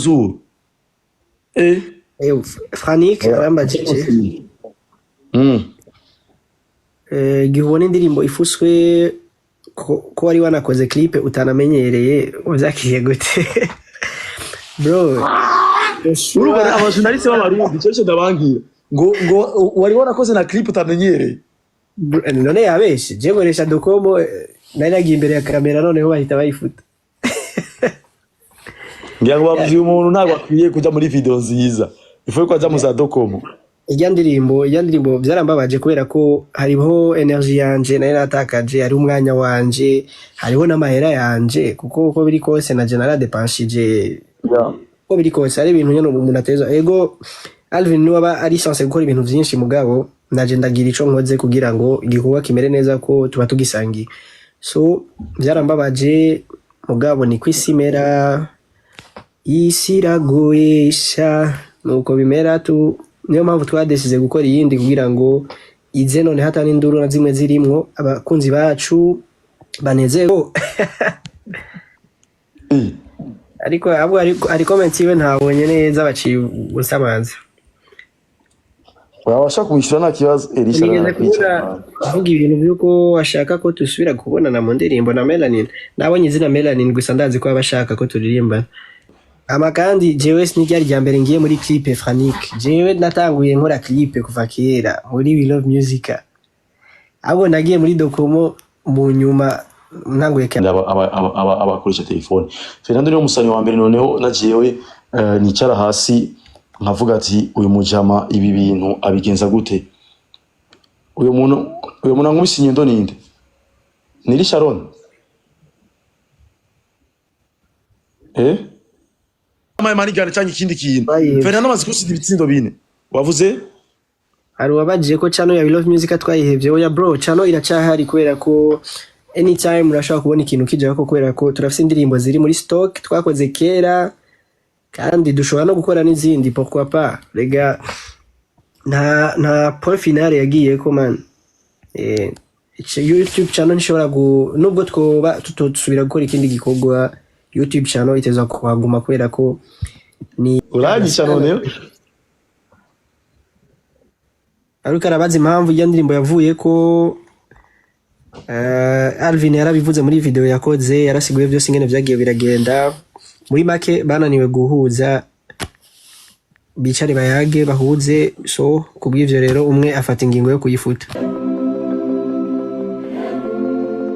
Zuru. Frank arambajije. Igihe ubona indirimbo ifuswe ko wari wanakoze clip utanamenyereye, uvyakiriye gute, bro? Urumva abajournaliste b'Abarundi cyo ndabangira ngo wari warakoze na clip utamenyereye. None yabeshe? Je nkoresha Docomo, nari nagiye imbere ya kamera, noneho bahita bayifuta. Ngira ngo bavuze uyu muntu ntabwo akwiye kuja muri video nziza, ifu ko aja mu za Docomo. Irya ndirimbo byarambabaje kubera ko hariho energy yanje nari natakaje, hariho umwanya wanje, hariho n'amahera yanje, kuko uko biri kose na je naradepanshije. Uko biri kose hari ibintu nyene umuntu ateza. Ego, Alvin niwe aba ari chance gukora ibintu vyinshi, mugabo naje ndagira ico nkoze kugira ngo igikorwa kimere neza, ko tuba tugisangiye. So byarambabaje, mugabo ni kwisi imera, isi iragoyesha, nuko bimera tu. Niyo mpamvu twadesize gukora iyindi kugira ngo ize none hata n'induru na zimwe zirimwo, abakunzi bacu banezerwe. Ariko ahubwo ari comment yiwe ntabonye neza, baciye ubusamanza. Wabasha kumwishyura, nta kibazo, Elisha. Nigeze arakwica. kubona avuga ibintu by'uko ashaka ko dusubira kubonana mu ndirimbo na Melanin. Nabonye izina Melanin gusa, ndazi ko aba ashaka ko turirimbana. Ama kandi jewe siniryari rya mbere ngiye muri clip. Franik, jewe natanguye nkora clip kuva kera muri We Love Music, ahubwo nagiye muri Docomo mu nyuma ntanguye. Abakoresha telefone. Fernando niwe musani wa mbere noneho najewe nicara hasi nkavuga ati: "Uyu mujama ibi bintu abigenza gute?" Uyu muntu ankubise inyundo ninde? Niri Sharon. Amaye manigana cyangwa ikindi kintu? Bayivye. Fernando amaze gutsinda ibitsindo 4, wavuze. Hari uwabajije ko channel ya We Love Music twayihevye. Oya bro, channel iracyahari, kubera ko anytime urashobora kubona ikintu kijako, kubera ko turafise indirimbo ziri muri stock twakoze kera, kandi dushobora no gukora n'izindi, pourquoi pas. Rega nta point finale yagiyeko, man. YouTube channel ntishobora nubwo twoba tutosubira gukora ikindi gikorwa, YouTube channel iteza kuhaguma kubera ko ni Uranyica noneho. Ariko arabaza impamvu iyo ndirimbo yavuye ko. Alvin yarabivuze muri video yakoze, yarasiguye byose ingene vyagiye biragenda. Muri make bananiwe guhuza, bicare bayage bahuze. So kubw'ivyo rero umwe afata ingingo yo kuyifuta.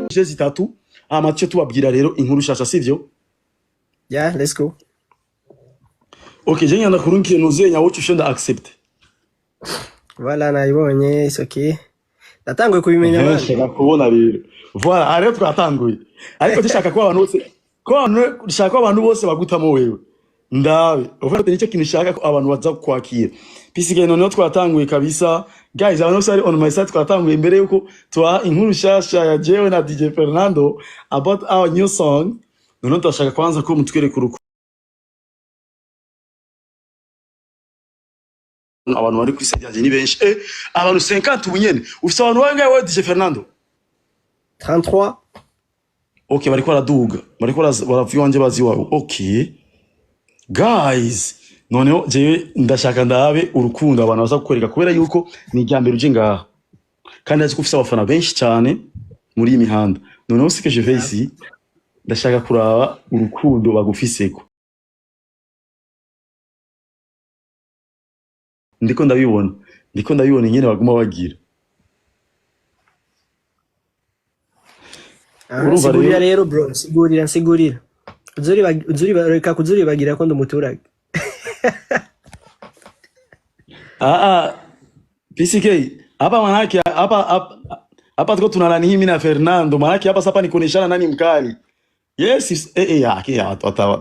3 hama tuce tubabwira rero inkuru shasha, sivyo? Yeah, let's go. Okay, je nyanda kurunkiye nuzenya wocu shonda accept. Voilà, nayibonye, it's okay, natanguye kubimenya, man. Nshaka kubona rero. Voilà, aha rero twatanguye, ariko dushaka ko abantu bose dushaka ko abantu bose bagutamo wewe. Ndabe ufite nicyo kintu ushaka ko abantu baza kwakira. Pisigaye noneho twatanguye kabisa, guys. Abantu bose bari on my side, twatanguye. Mbere yuko tubaha inkuru shasha ya jewe na DJ Fernando about our new song, noneho turashaka kwanza ko mutwereka urukundo. Abantu bari kuri side yanjye ni benshi, abantu 50 ubu nyene. Ufite abantu bangahe wowe, DJ Fernando? 33. Okay, bariko baraduga, bariko barava iwanje bazi iwawe. Okay guys, noneho jewe ndashaka ndabe urukundo abantu baza kukwereka, kubera yuko ni irya mbere uje ngaha, kandi azi ko ufise abafana benshi cyane muri iyi mihanda. Noneho ce que je fais ici, ndashaka kuraba urukundo bagufiseko. Ndiko ndabibona ingene baguma bagira. Urumva Sigurira rero. Rero bro, sigurira, nsigurira. Reka kuzuribagira ko ndi umuturage. Ah, PCK hapa, manake hapa tuko tunalani mimi na Fernando, manake hapa sasa ni kuoneshana nani mkali. Yes, haki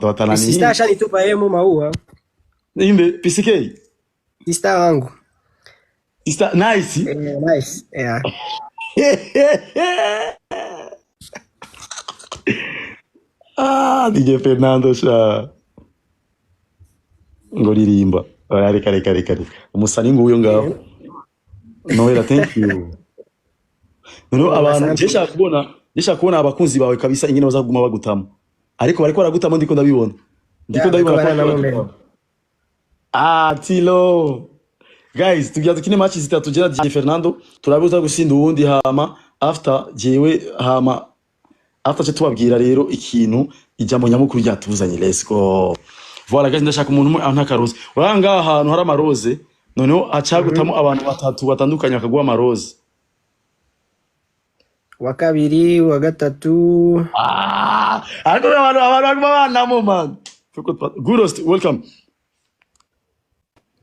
watalani. Sister ashanitupa yemo maua. Imbe PCK. Sister wangu. Sister nice. Nice, yeah. Ah, DJ Fernando sha. Ngo ririmba. Oya, reka reka reka reka. Umusani nguyo ngaho. Noella, thank you. Noneho abantu Asante. je shaka kubona abakunzi bawe kabisa ingene bazaguma bagutamo. Ariko bariko baragutamo, ndiko ndabibona. Ndiko Ya, bariko ndabibona ko baranamumena. Ah, Tilo. Guys, tugira dukine match zitatu jera DJ Fernando, turabuza gusinda uwundi, hama after jewe, hama after cyo tubabwira rero ikintu ijambo nyamukuru ryatuzanye. Let's go. Voilà guys, ndashaka umuntu umwe ampa akaroze. Urabona ngaha ahantu hari amaroze, noneho acagutamo abantu batatu batandukanye bakaguha amaroze. Wa kabiri, wa gatatu. Ah, ariko abantu baguma banamo man. Gurost, welcome.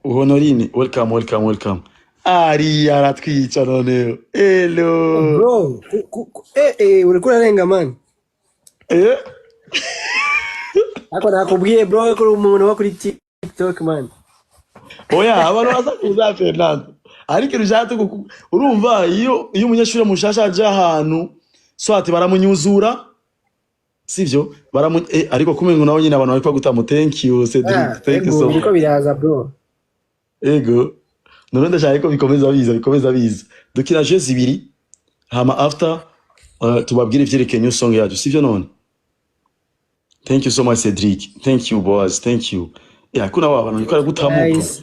Honorine, welcome, welcome, welcome. Ari aratwica noneho. Hello. Bro, uriko urarenga man. Eh? Ariko nakubwiye bro ko uri umuntu wo kuri TikTok man. Oya, abantu baza kuza Fernando. Ariko rushatse urumva iyo umunyeshuri mushasha aje ahantu swati baramunyuzura, sivyo? Baramu ariko kumengo nawe nyine abantu bariko gutamu. Thank you Cedric, Ah, thank you ego so biriko much. biraza bro. Ego. None ndashaka ko bikomeza biza, bikomeza biza. Dukina jeux zibiri hama after tubabwire ivyerekeye new song yacu, sivyo none? Thank you so much Cedric. Thank you boys, thank you. Yeah, kuna wa abantu bariko baragutamo bro. Guys,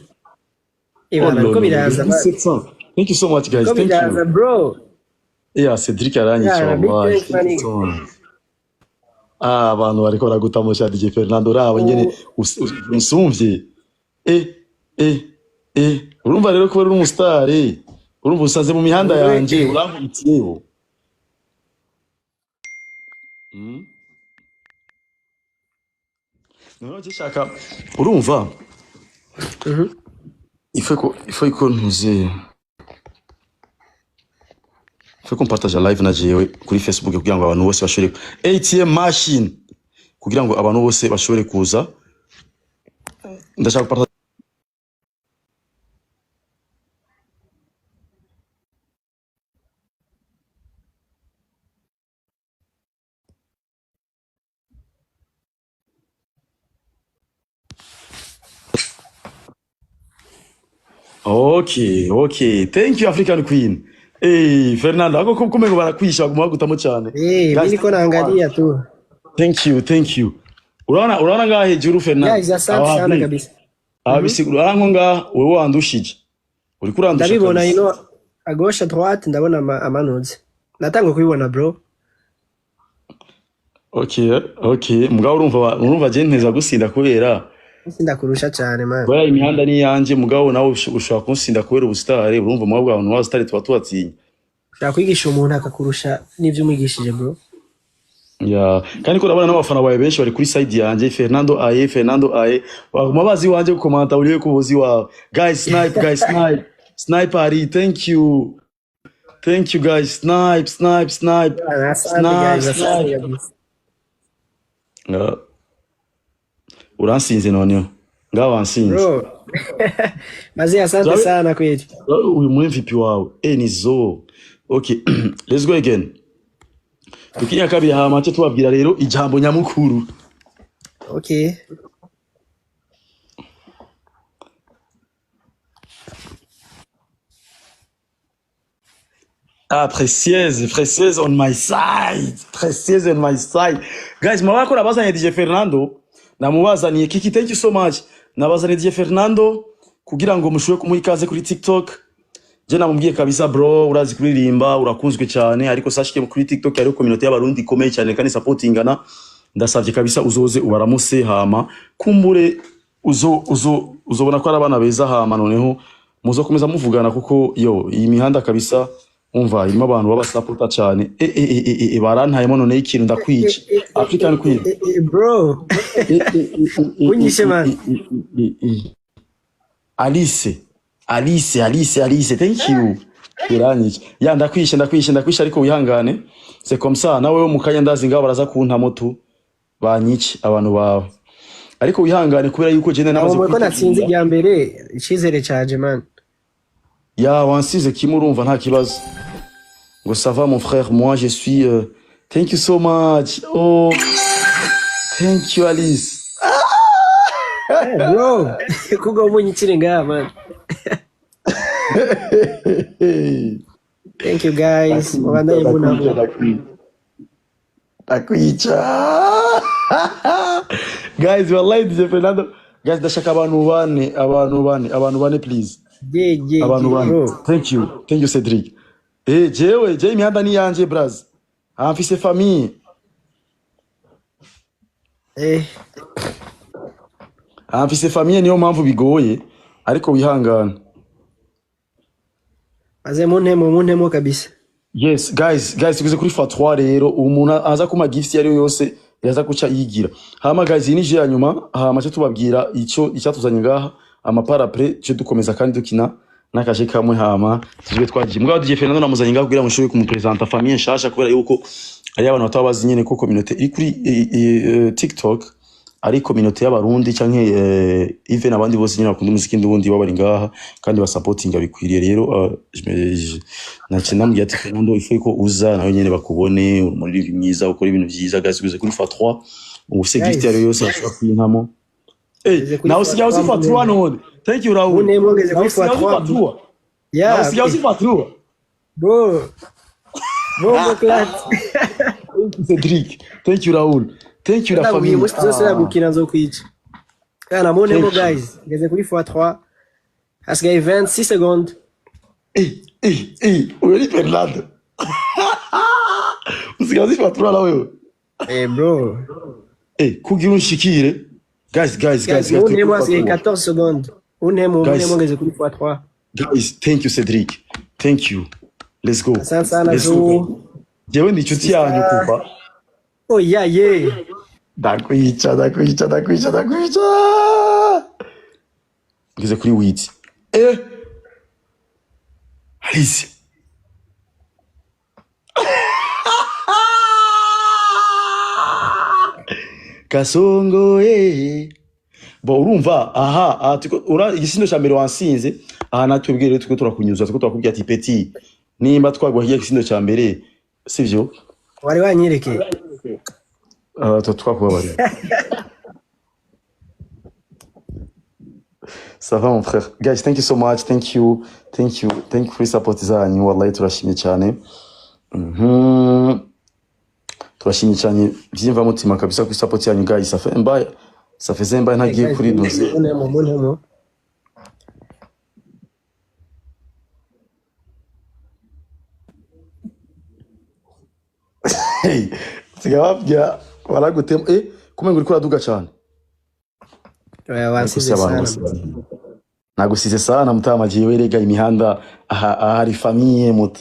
Oh ibana no biriko no no, biraza man. 700. Thank you so much guys. Biriko Thank biraza you. bro. Yeah, Cedric aranyica Yeah, big wallahi. thanks my Thank you nigga. so much. Ah, abantu bariko baragutamo sha DJ Fernando, raba nyene unsumvye. Eh eh eh, urumva rero ko uri umustar, urumva usanze mu mihanda Wewe yanje urankubitiyeho. Noneho je shaka urumva il faut ko ntuze, il faut qu'on partage live na jewe kuri Facebook kugira ngo abantu bose bashobore ATM machine, kugira ngo abantu bose bashobore kuza. Ndashaka gupartage. Okay, thank you African Queen. Hey Fernando, ako kumengo barakwisha baguma bagutamo cyane. Eh, Guys, mimi niko naangalia tu. thank you, thank you. Urabona ngaha hejuru Fernando. Guys, asante Aba sana kabisa. abisigura urabona nko ngaha wewe wandushije. Uriko urandusha Ndabibona kabisa. ino à gauche à droite ndabona amanutse. Natangwe kubibona bro. Okay. Mugabo urumva je nteza gusinda kubera Sindakurusha cyane man. kubera imihanda ni yanje, mugabo nawe ushobora kunsinda kubera ubusitari. Urumva mwabwo abantu b'abasitari tuba tubatinya. Ushobora kwigisha umuntu akakurusha n'ivyo umwigishije bro. Ya, kandi ko urabona n'abafana bawe benshi bari kuri side yanje. Fernando aye, Fernando aye, baguma bazi iwanje gukomanta uriye ku buzi wawe. Guys, snipe, guys, snipe, snipe ari, thank you, thank you guys, snipe, snipe, snipe, Asante snipe, guys, asante snipe. kabisa. Ya, uransinze noneho ngaho wansinze Bro. Mazi asante Turabe sana kweli. uyu mu MVP wawe nizo. Okay, let's go again. Dukinya kabiri hama cyo tubabwira rero ijambo nyamukuru. Okay. Ah, précieuse, précieuse on my side. Précieuse on my side. Guys, mwaba ko nabazaniye DJ Fernando, namubazaniye Kiki, thank you so much. Nabazaniye DJ Fernando kugira ngo mushobore kumuha ikaze kuri TikTok. Je namubwiye kabisa bro, urazi kuririmba, urakunzwe cyane, ariko sashike kuri TikTok hariho community y'abarundi ikomeye cyane kandi supportingana. Ndasavye kabisa uzoze ubaramuse, hama kumbure uzo uzo uzobona ko ari abana beza, hama noneho muzokomeza muvugana kuko yo iyi mihanda kabisa umva irimo abantu baba cyane. Barantayemo noneho ikintu ndakwica. African Queen. Bro. Unyishe man. Alice, Alice, Alice, Alice, thank you. Uranyica. Ya ndakwishe, ndakwishe, ndakwishe, ariko wihangane. C'est comme ça nawe wo mukanya ndazi ngaho baraza kuntamo tu banyice abantu bawe. Ariko wihangane kubera yuko je namaze Nabonye ko natsinze kwitegura. irya mbere icizere canje man. Ya wansize kimwe urumva nta kibazo. Ngo ça va mon frère, moi je suis thank you so much. Oh, thank you Alice. Eh, bro. Kuko umunyicire ngaha man. Thank you guys. Ndakwica, Mubandanye ndakwica, munamo. ndakwica. Ndakwica. Guys, wallahi DJ Fernando, guys, ndashaka abantu bane, abantu bane, abantu bane, please. Ye Abantu ye bane. Bro. Thank you, thank you, Cedric. Jewe je imihanda ni yanje, braz. Ah, mfise famille. Ah, mfise famille, niyo mpamvu bigoye, ariko wihangana. Maze muntemo, muntemo kabisa. Yes, guys, guys, tugeze kuri fois 3 rero. Umuntu aza kuma gift yari yose yaza kuca yigira. Hama guys, iyi ni jeu ya nyuma, hama cyo tubabwira ico icyatuzanye ngaha, amapara après cyo dukomeza kandi dukina n'akaje kamwe, hama tuzube twagiye. Mugabo DJ Fernando namuzanye ngaha kugira ngo nshobore kumupresenta famille nshasha, kubera yuko ari abantu bataba bazi nyene ko communauté iri kuri TikTok ari communauté y'Abarundi canke even abandi bose nyene bakunda umuziki ndubundi baba bari ngaha kandi basapotinga bikwiriye. Rero naciye namubwira ati: "Fernando, il faut ko uza nawe nyene bakubone, uri umuririmbyi mwiza, ukora ibintu vyiza." Guys, tugeze kuri fois 3, ufise gift Guys. yari yose ashobora kuyinkamo. Ngeze kuri Nawe fois usigaye uzi 3. fois 3 none. Thank you, Raoul. Muntemo, ngeze Nawe kuri fois usigaye uzi fois 3. 3. Nawe usigaye uzi fois 3. Bro, bomboclaat. Thank you, Cedric. Thank you, Raoul. Thank you, la Ndabwiye famille. umunsi tuzosubira gukina nzokwica kana. Muntemo. Thank you. Guys, ngeze kuri fois 3, hasigaye 26 secondes. Uyo ni Fernando. Usigaye uzi fois 3 na wewe. Bro. Kugira unshikire. Guys, guys, guys, Guys, guys, turi muntemo, kuri hasigaye fois 3. 14 secondes. Muntemo. Guys. Muntemo, ngeze kuri fois 3. Guys, thank you, Cedric. Thank you. Let's go. Asante sana. Let's go. Zu. Jewe ndi inshuti yanyu kuva. Oh yeah yeah. Ndakwica, ndakwica, ndakwica, ndakwica. Ngeze kuri huit. Alice. Kasongo. Bo urumva aha tuko ura igisindo cya mbere wansinze aha, natwebwe rero tuko turakunyuza, tuko turakubwira ati: "Petit, nimba twagwa hirya igisindo cya mbere, sivyo?" Wari wanyerekeye. Twakubabarira. Ça va, mon frère. Guys, thank you so much. Thank you, thank you, thank you for support zanyu. Wallahi turashimye cyane. Turashimye cyane by'imvamutima kabisa kuri support yanyu, guys. Ça fait un bail, ça faisait un bail ntagiye kuri dossier. Muntemo, muntemo. Hey, siga babwira baragutema. Kumenya uriko uraduga cyane. Oya, wansize Abantu sana. bose. Nagusize sana, mutama. Jewe rega imihanda aha hari famille, muta,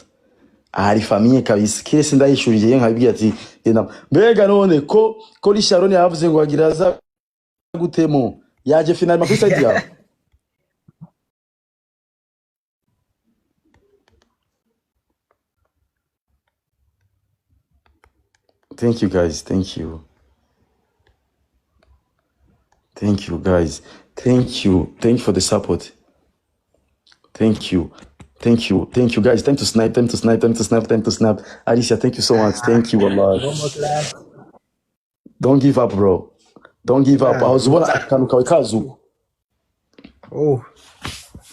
aha hari famille kabisa. Kirese ndayishuriye nkabibwira ati: "Genda." Mbega none ko Sharon yavuze ngo agira aza gutemo, yaje finalement kuri side yawe? Thank you, guys. Thank you, thank you, guys. Thank you, thank you for the support. Thank you, thank you, thank you, guys. Time to snipe, time to snipe, time to snipe, time to snipe. Alicia, thank you so much. Thank you a lot. Bomboclaat. Don't give up, bro. Don't give up. Yeah. Aho ubona akantu kawe kazuko. Oh.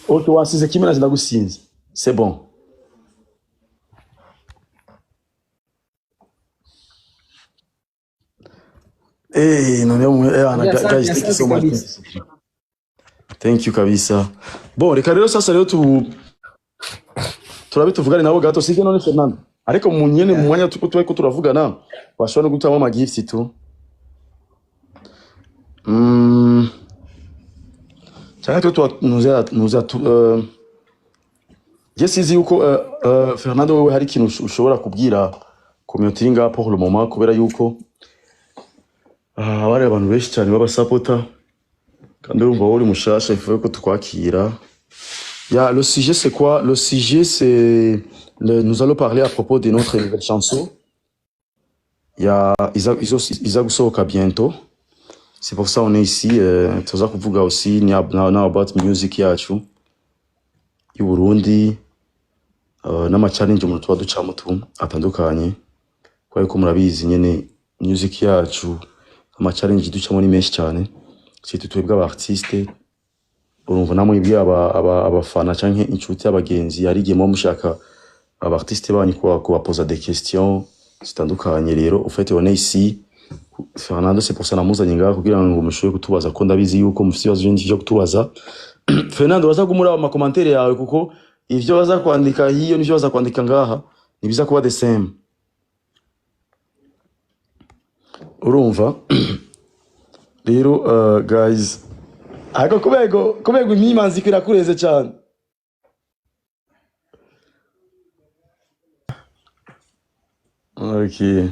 Ok, wasize kimwe, naje ndagusinze. C'est bon. None ana Yeah, guys, asante, thank you so asante much. kabisa. Thank you kabisa. Bon, reka rero sasa rero tu turabe tuvugane nabo gato, sivyo none, Fernando? Ariko mu nyene mu mwanya tuko tuba turavugana, bashobora no gutamo ama gifts tu. Cyangwa twe tuwa nuza tu je sizi yuko Fernando, wewe hari ikintu ushobora kubwira community iri ngaha pour le moment, kubera yuko bari abantu benshi cyane b'abasapota, kandi urumva wowe uri mushasha, il faut ko tukwakira. Ya, le sujet, c'est quoi? Le sujet, c'est nous allons parler à propos de notre nouvelle chanson. Il y a iza gusohoka bientôt. C'est pour ça on est ici. Tuza kuvuga aussi ni na about music yacu y'u Burundi, n'ama challenge umuntu tuba ducamo tu atandukanye, kubera ko murabizi nyene music yacu ama challenge ducamo ni menshi cyane, surtout twebwe aba artiste. Urumva namwe ibyo abafana canke inshuti, abagenzi, hari igihe muba mushaka aba artiste banyu kubapoza des questions zitandukanye. Rero au fait, on est ici. Fernando, c'est pour ça namuzanye ngaha kugira ngo mushobore kutubaza, ko ndabizi yuko mufite ibibazo byinshi byo kutubaza. Fernando, baza kumuraba ama commentaire yawe, kuko ivyo baza kwandika hiyo nivyo baza kwandika ngaha nibiza kuba the same. Urumva rero, guys, ariko kubego imyimanzi irakureze cyane. Okay,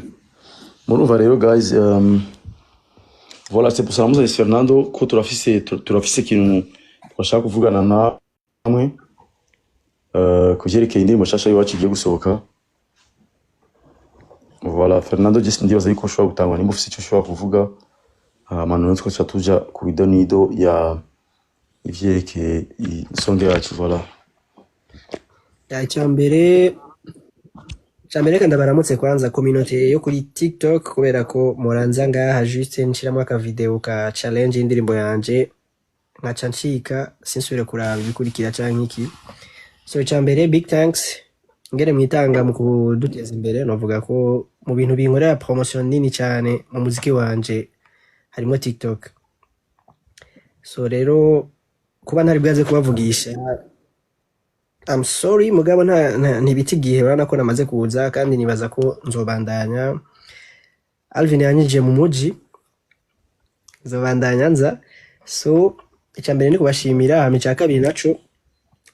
murumva rero guys, voilà, c'est pour ça namuzanye Fernando, ko turafise ikintu twashaka kuvugana namwe ku vyerekeye indirimbo nshasha y'iwacu igiye gusohoka. Voilà, Fernando, just ndibaza yuko ushobora gutangwa nimba ufise icyo ushobora kuvuga, hama noneho twaca tuja ku idonido ya ivyerekeye isonga yacu. Voilà. Ya, icya mbere reka ndabaramutse kwanza communauté yo kuri TikTok, kubera ko muranza ngaha juste nshiramo aka video ka challenge y'indirimbo yanje, nkaca ncika sinsubire kuraba ibikurikira canke iki. So icya mbere, big thanks ngere mwitanga mu kuduteza imbere. Novuga ko mu bintu binkorera promotion nini cyane mu muziki wanje harimo TikTok. So rero kuba ntari bwaze kubavugisha, I'm sorry, mugabo ntibita igihe. Urabona ko namaze kuza kandi nibaza ko nzobandanya. Alvin yanyinjiye mu muji, nzobandanya nza. So icya mbere ni kubashimira, hama icya kabiri naco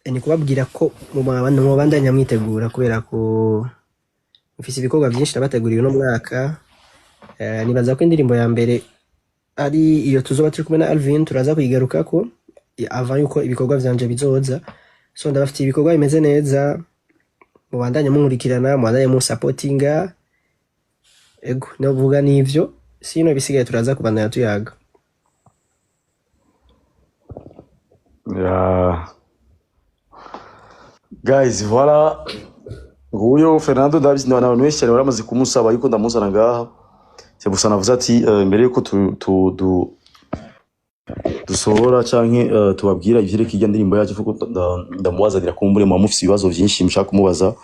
ni kubabwira ko mubandanya mwitegura, kubera ko mfise ibikorwa byinshi nabateguriye uno mwaka. Nibaza ko indirimbo ya mbere ari iyo tuzoba turi kumwe na Alvin, turaza kuyigarukako avant yuko ibikorwa vyanje bizoza. So ndabafitiye ibikorwa bimeze neza, mubandanye munkurikirana, mubandanye munsapotinga. Ego, novuga n'ivyo, sino bisigaye turaza kubandanya tuyaga. Yeah. Guys, voilà, nguyo Fernando. Ndabizi abantu benshi cyane baramaze kumusaba yuko ndamuzana ngaha. C'est pour ça navuze ati mbere yuko tu, tu, du, dusohora canke tubabwira ivyerekeye irya ndirimbo yacu, kuko ndamubazanira kumbure muba mufise ibibazo vyinshi mushaka kumubaza.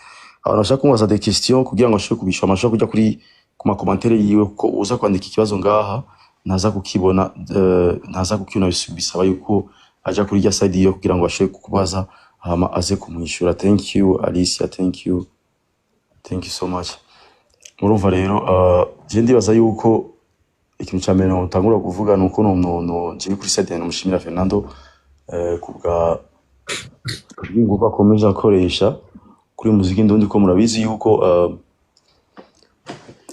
Abantu bashaka kumubaza des questions kugira ngo ashobore kubishura, amashobora kuja kuri ku ma commentaire yiwe, kuko uza kwandika ikibazo ngaha ntaza kukibona, ntaza kukibona. Bisaba yuko aja kuri irya side yiwe kugira ngo ashobore kukubaza, hama aze kumwishura. Thank you Alicia, thank you, thank you so much. Murumva rero, je ndibaza yuko ikintu cya mbere notangura kuvuga nuko no jewe kuri side yanjye mushimira Fernando kubwa kubw'ingufu akomeje akoresha kuri muziki ndundi, ko murabizi yuko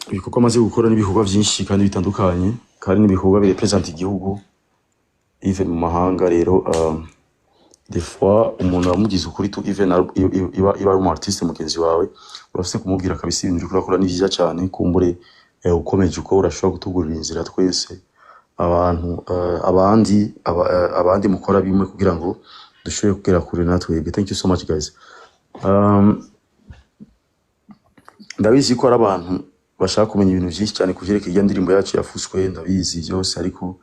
ibikorwa amaze gukora n'ibikorwa byinshi kandi bitandukanye, kandi n'ibikorwa birepresenta igihugu even mu mahanga. Rero des fois umuntu aramugize ukuri tu, even iba ari umu artiste mugenzi wawe, urafise kumubwira kabisa ibintu uriko urakora ni vyiza cyane. Kumbure ukomeje uko urashobora kutugurira inzira twese abantu, abandi abandi mukora bimwe, kugira ngo dushobore kugera kure natwebwe. Thank you so much guys. Ndabizi ko hari abantu bashaka kumenya ibintu byinshi cyane ku vyerekeye irya ndirimbo yacu yafuswe. Ndabizi byose, ariko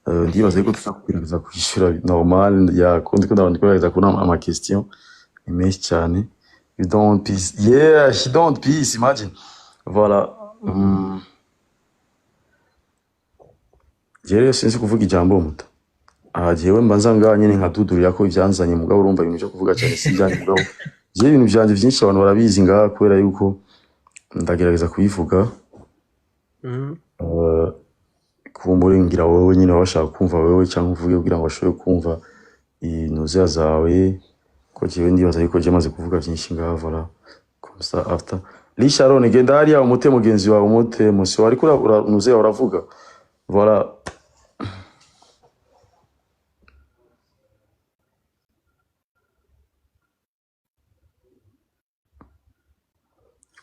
ndibaza yuko tuza kugerageza kwishyura normal ya kundi, ko ndabona kugerageza kubona ama question ni menshi cyane. You don't want peace. Yeah, she don't want peace, imagine. Voilà. Jewe rero sinzi kuvuga ijambo muto. Aha jewe mbanza ngaha nyene nkadudurira ko ivyanzanye, mugabo urumva ibintu vyo kuvuga cyane si ibyanjye. Mugabo jewe ibintu vyanje vyinshi abantu barabizi ngaha, kubera yuko ndagerageza kubivuga. Kumbure ngira wowe nyine baba bashaka kumva wewe cyangwa uvuge kugira ngo bashobore kumva intuzeya zawe, ko jewe ndibaza yuko je maze kuvuga byinshi ngaha. Voilà, comme ça after Lee Sharon, genda hariya umute mugenzi wawe, umute musi ariko uranuzeya uravuga. Voilà.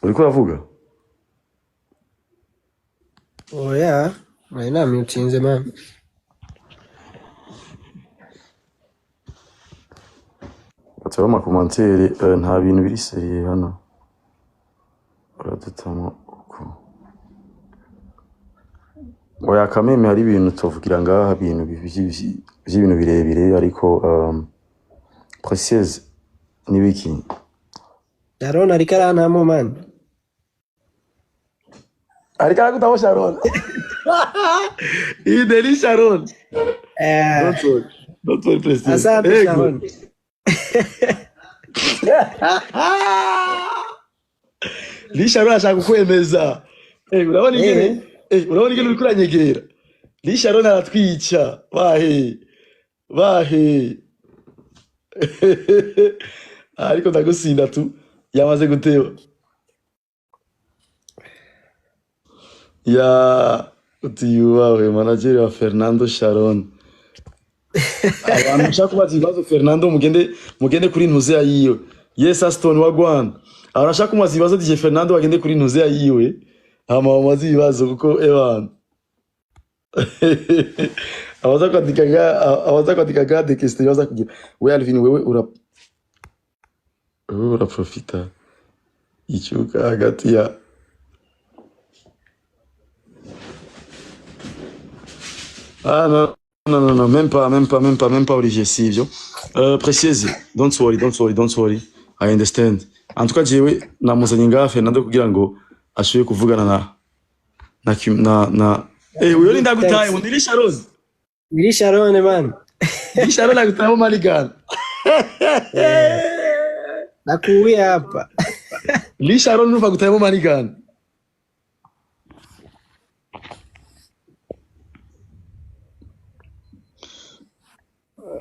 Uriko uravuga? Oya, nari namutsinze man. Bataba ama commentaire, nta bintu biri sérieux hano. Uradutamo uko. Oya, kameme hari ibintu tuvugira ngaha, ibintu vy'ibintu birebire, ariko précieuse nibiki? Sharon ariko arantamo man. Ariko aragutamo Sharon. Iyi Deli Sharon. Eh, Don't worry. Don't worry, Prestige. asante Ego. Sharon. Lee Sharon ashaka kukwemeza. Eh, urabona ingene Eh, urabona ingene uriko uranyegera. Lee Sharon aratwica. Bahe. Bahe. Ariko ndagusinda tu. Yamaze guteba. Ya utiyubawe manager wa Fernando Sharon. Abantu mushaka kubaza ibibazo Fernando mugende mugende kuri ntuzeya yiwe. Yes Aston wa Rwanda. Abantu bashaka kumubaza ibibazo DJ Fernando bagende kuri ntuzeya yiwe. Hama bamubaze ibibazo kuko ebana. Abaza kwandika ga abaza kwandika ga de question baza kugira. We Alvin wewe ura wewe uraprofita icyuka hagati ya. Ah non, non, non, non, même pas, même pas, même pas, même pas Olivier, si ivyo. Précise, don't worry, don't worry, don't worry. I understand. En tout cas, jewe namuzanye ngaha Fernando kugira ngo ashobore kuvugana na na Kim- na na eh uyo ni ndagutaye Thanks. ngo ni Sharon. Iri Sharon man. Ni Sharon agutaye Maligan. Eh, nakuwi hapa. Ni Sharon numva gutaye Maligan.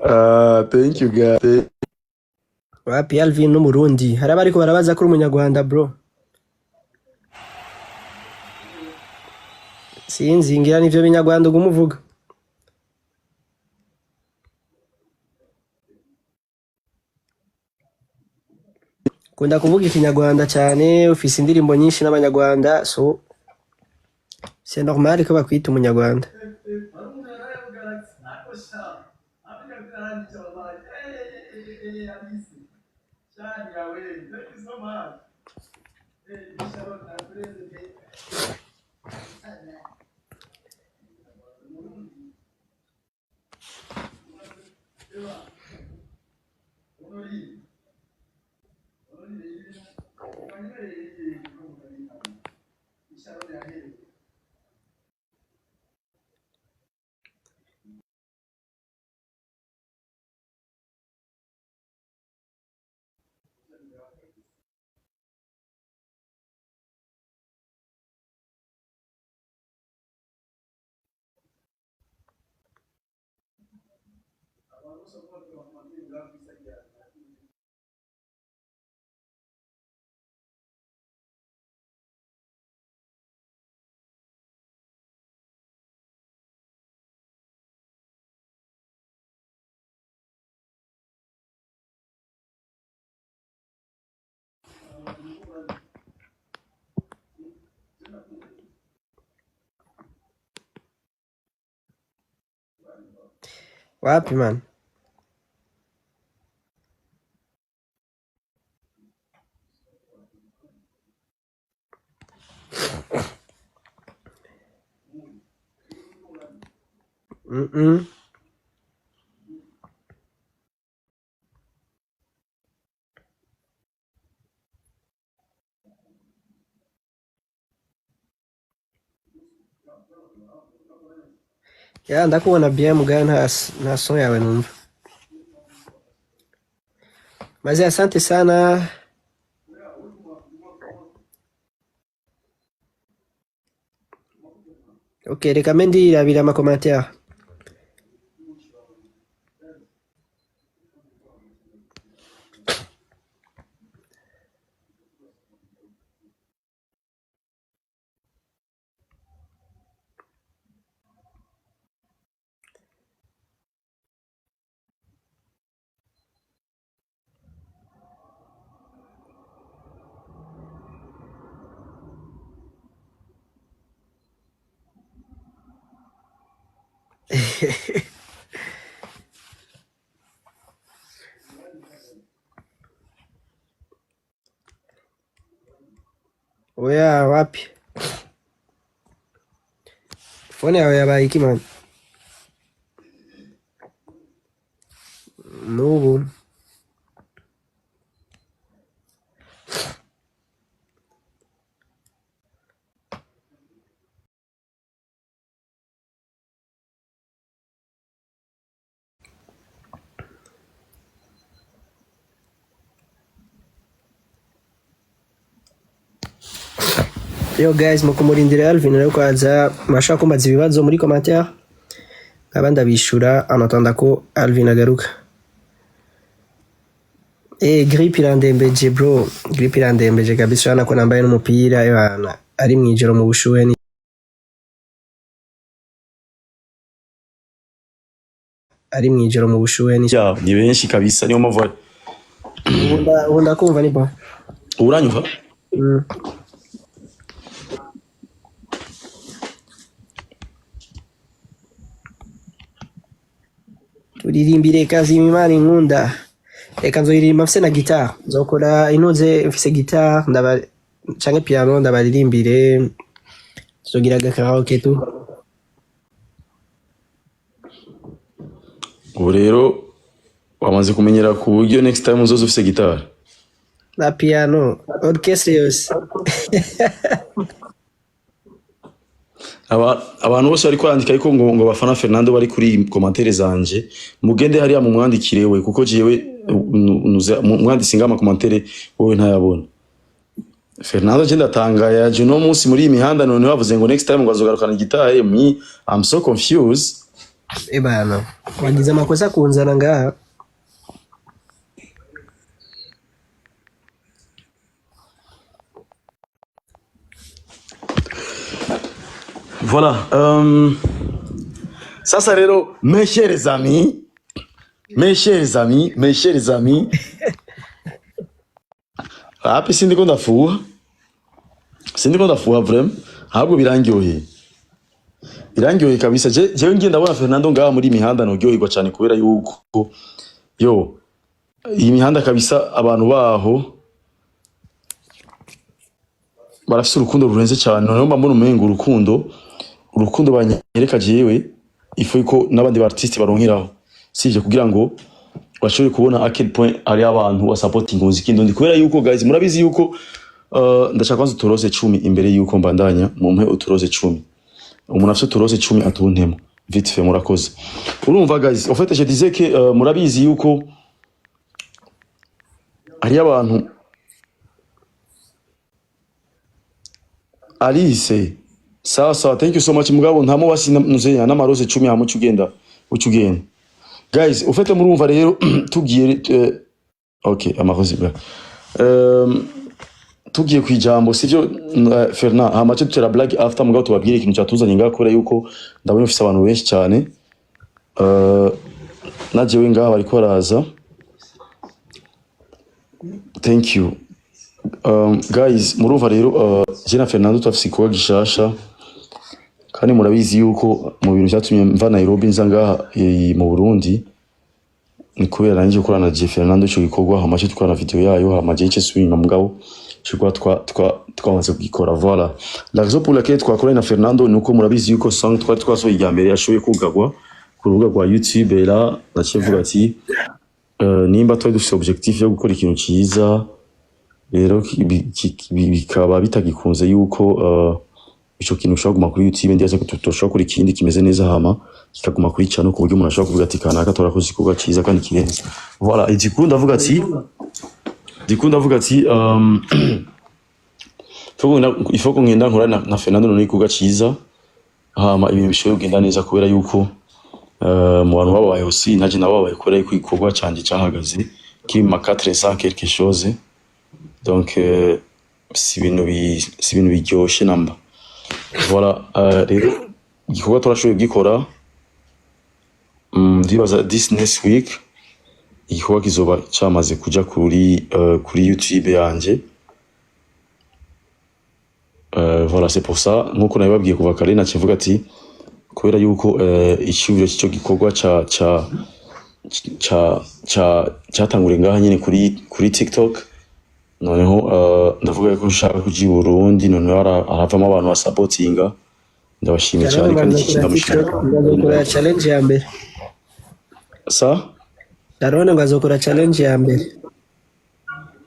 Ah, thank you guys. Wapi Alvin n'umurundi. Hari abariko barabaza ko uri umunyarwanda bro. Sinzi ngira nivyo binyarwanda uguma uvuga. Kunda kuvuga ikinyarwanda cyane, ufise indirimbo nyinshi n'abanyarwanda, so c'est normal ko bakwita umunyarwanda. Wapi man? Mm-mm. Ya ndakubona bien mugayo nta son yawe numva. Maze asante sana. Ok, reka mbe ndirabira ama commentaire. Oya wapi? Phone yawe yabaye iki man? N'ubu. Yo guys, mu kumurindira Alvin rero kwaza, murashobora kumbaza ibibazo muri commentaire, nkaba ndabishura en attendant ko Alvin agaruka. Grippe irandembeje bro, grippe irandembeje kabisa. Urabona ko nambaye n'umupira ebana, ari mwijoro mu bushuhe ni ari mwijoro mu bushuhe ni Ya, ni benshi kabisa, niyo mpamvu Ubu ndakumva ni bon. Uranyumva? Mm. Turirimbire Kazima Imana inkunda. Reka nzoyiririmba mfise na guitare, nzokora inoze mfise guitare ndaba canke piano, ndabaririmbire, tuzogira aga karaoke tu. Ubu rero wamaze kumenyera ku buryo next time uzoza ufise gitari na piano, orchestre yose. Abantu bose bariko barandika ariko ngo bafana Fernando bari kuri commentaire zanje, mugende hariya mumwandikire we, kuko jewe mwanditse ngama commentaire wowe ntayabona. Fernando, je ndatangaye, yaje uno munsi muri iyi mihanda, none bavuze ngo next time ngo azogarukana gitari. Me, I'm so confused. Ebana, wagize amakosa kunzana ngaha. Voilà. Sasa rero, mes chers amis, mes chers amis, mes chers amis, hapi sindiko ndafuha, sindiko ndafuha vraiment, ahubwo birangyoheye, birangyoheye kabisa. Jewe ngiye ndabona Fernando ngaha muri iyi mihanda noryoherwa cyane, kubera yuko yo iyi mihanda kabisa abantu baho barafise urukundo rurenze cyane. Noneho mba mbona umengo urukundo banyereka jewe, ifu ko n'abandi ba artiste baronkeraho, sivyo? Kugira ngo bashobore kubona à quel point ari abantu ba supporting umuziki ndundi, kubera yuko guys, murabizi yuko ndashaka kwanza uturose 10 imbere yuko mbandanya. Mumpe uturose 10, umuntu afite uturose 10 atuntemo vite fait, murakoze. Urumva guys, en fait je disais que murabizi yuko hari abantu. Alice, sawa sawa, thank you so much. Mugabo ntamo basi nuzenya n'amarose 10 hamwe ucugenda ucugenda. Guys, ufite murumva rero tugiye okay, amarose bwa tugiye kwijambo, sivyo? Fernand, hama cyo tutera blague after, mugabo tubabwire ikintu cyatuzanye ngaha, kubera yuko ndabona ufise abantu benshi cyane. Najewe ngaha bariko baraza. Thank you. Guys, murumva rero je na Fernando turafise igikorwa gishasha, kandi murabizi yuko mu bintu vyatumye mva Nairobi nza ngaha mu Burundi ni kubera nanje gukorana na J Fernando ico gikorwa, hama ce dukorana video yayo, hama je nce subira inyuma, mugabo ico gikorwa twamaze kugikora. Voilà la raison pour laquelle twakoranye na Fernando, ni uko murabizi yuko song twari twasohoye irya mbere yashoboye kugarwa ku rubuga rwa YouTube. Era naciye mvuga ati nimba twari dufise objectif yo gukora ikintu ciza rero bikaba bitagikunze yuko ico kintu gishobora kuguma kuri YouTube, ndibaza ko tutoshobora gukora ikindi kimeze neza hama kikaguma kuri channel, ku buryo umuntu ashobora kuvuga ati kanaka turakoze igikorwa ciza kandi kirenze. Voilà, et du coup ndavuga ati il faut ko ngenda nkora na Fernando none igikorwa ciza, hama ibintu bishobora kugenda neza, kubera yuko mu bantu babaye aussi naje nababaye, kubera yuko igikorwa canje cahagaze kiri mu ma 400 quelque chose. Donc si ibintu biryoshe namba. Voilà, rero igikorwa turashoboye kugikora. Ndibaza this next week igikorwa kizoba camaze kuja kuri YouTube yanje. Voilà, c'est pour ça, nkuko nabibabwiye kuva kare, naciye ati kubera yuko iciyumviro c'ico gikorwa ca ca ca ca catanguriye ngaha nyene kuri TikTok, noneho ndavuga ko nshaka kuja i Burundi, noneho haravamo abantu basapotinga, ndabashimiye cyane kandi iki ndamushimira. Ngazokora challenge ya mbere. Sa? Darone ngo azokora challenge ya mbere.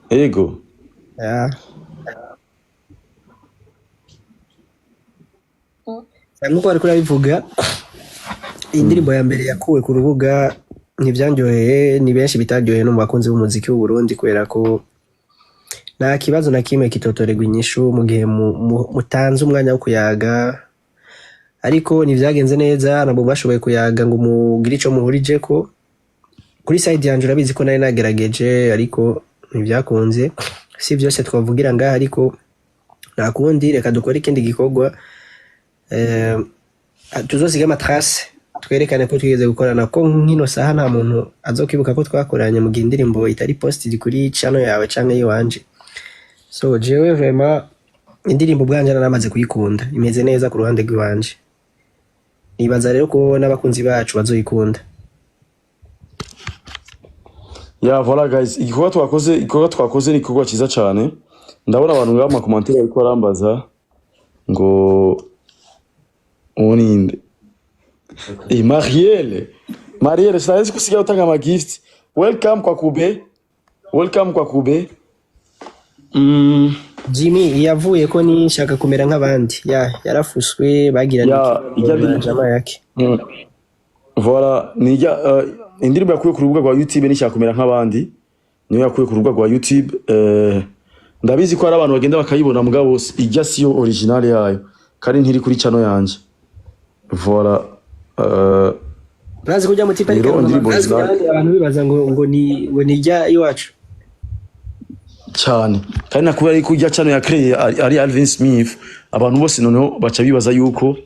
Ego. Yeah. Nkuko bariko urabivuga, indirimbo ya mbere yakuwe ku rubuga ntivyanryoheye, ni benshi bitaryoheye no mu bakunzi b'umuziki w'u Burundi, kubera ko Nta kibazo na kimwe kitotorerwa inyishu mu gihe mutanze umwanya wo kuyaga, ariko ntivyagenze neza, ntabwo mwashoboye kuyaga ngo mugire ico muhurijeko. Kuri side yanje urabizi ko nari nagerageje, ariko ntivyakunze. Si vyose twavugira ngaha, ariko nta kundi, reka dukore ikindi gikorwa, tuzosiga ama traces, twerekane ko twigeze gukorana, ko nk'ino saha nta muntu azokwibuka ko twakoranye mu gihe indirimbo itari posted kuri channel yawe canke yiwanje. So jewe vraiment indirimbo ubwanje naramaze kuyikunda, imeze neza ku ruhande rw'iwanje. Nibaza rero ko n'abakunzi bacu bazoyikunda. Ya, voilà guys, igikorwa twakoze ni igikorwa cyiza cyane. Ndabona abantu ngaho mu ma commentaires bariko barambaza ngo uwo ninde. Marielle, Marielle, sinari ko usigaye utanga ama gift. Welcome kwa Kube, welcome kwa Kube. Jimmy yavuye ko nishaka kumera nk'abandi, ya yarafuswe bagira Ya, ijya na jama yake. Voilà, ni ijya indirimbo yakuye ku rubuga rwa YouTube, nishaka kumera nk'abandi, niyo yakuye ku rubuga rwa YouTube. Ndabizi ko hari abantu bagenda bakayibona, mugabo ijya siyo original yayo, kandi ntiri kuri channel yanje. Voilà. Urazi kujya mu tipe Rero ariko indirimbo urazi original abandi abantu bibaza ngo ni ijya iwacu. Cyane, kandi nakubera yuko ijya channel ya créé ari Alvin Smith, abantu bose noneho baca bibaza yuko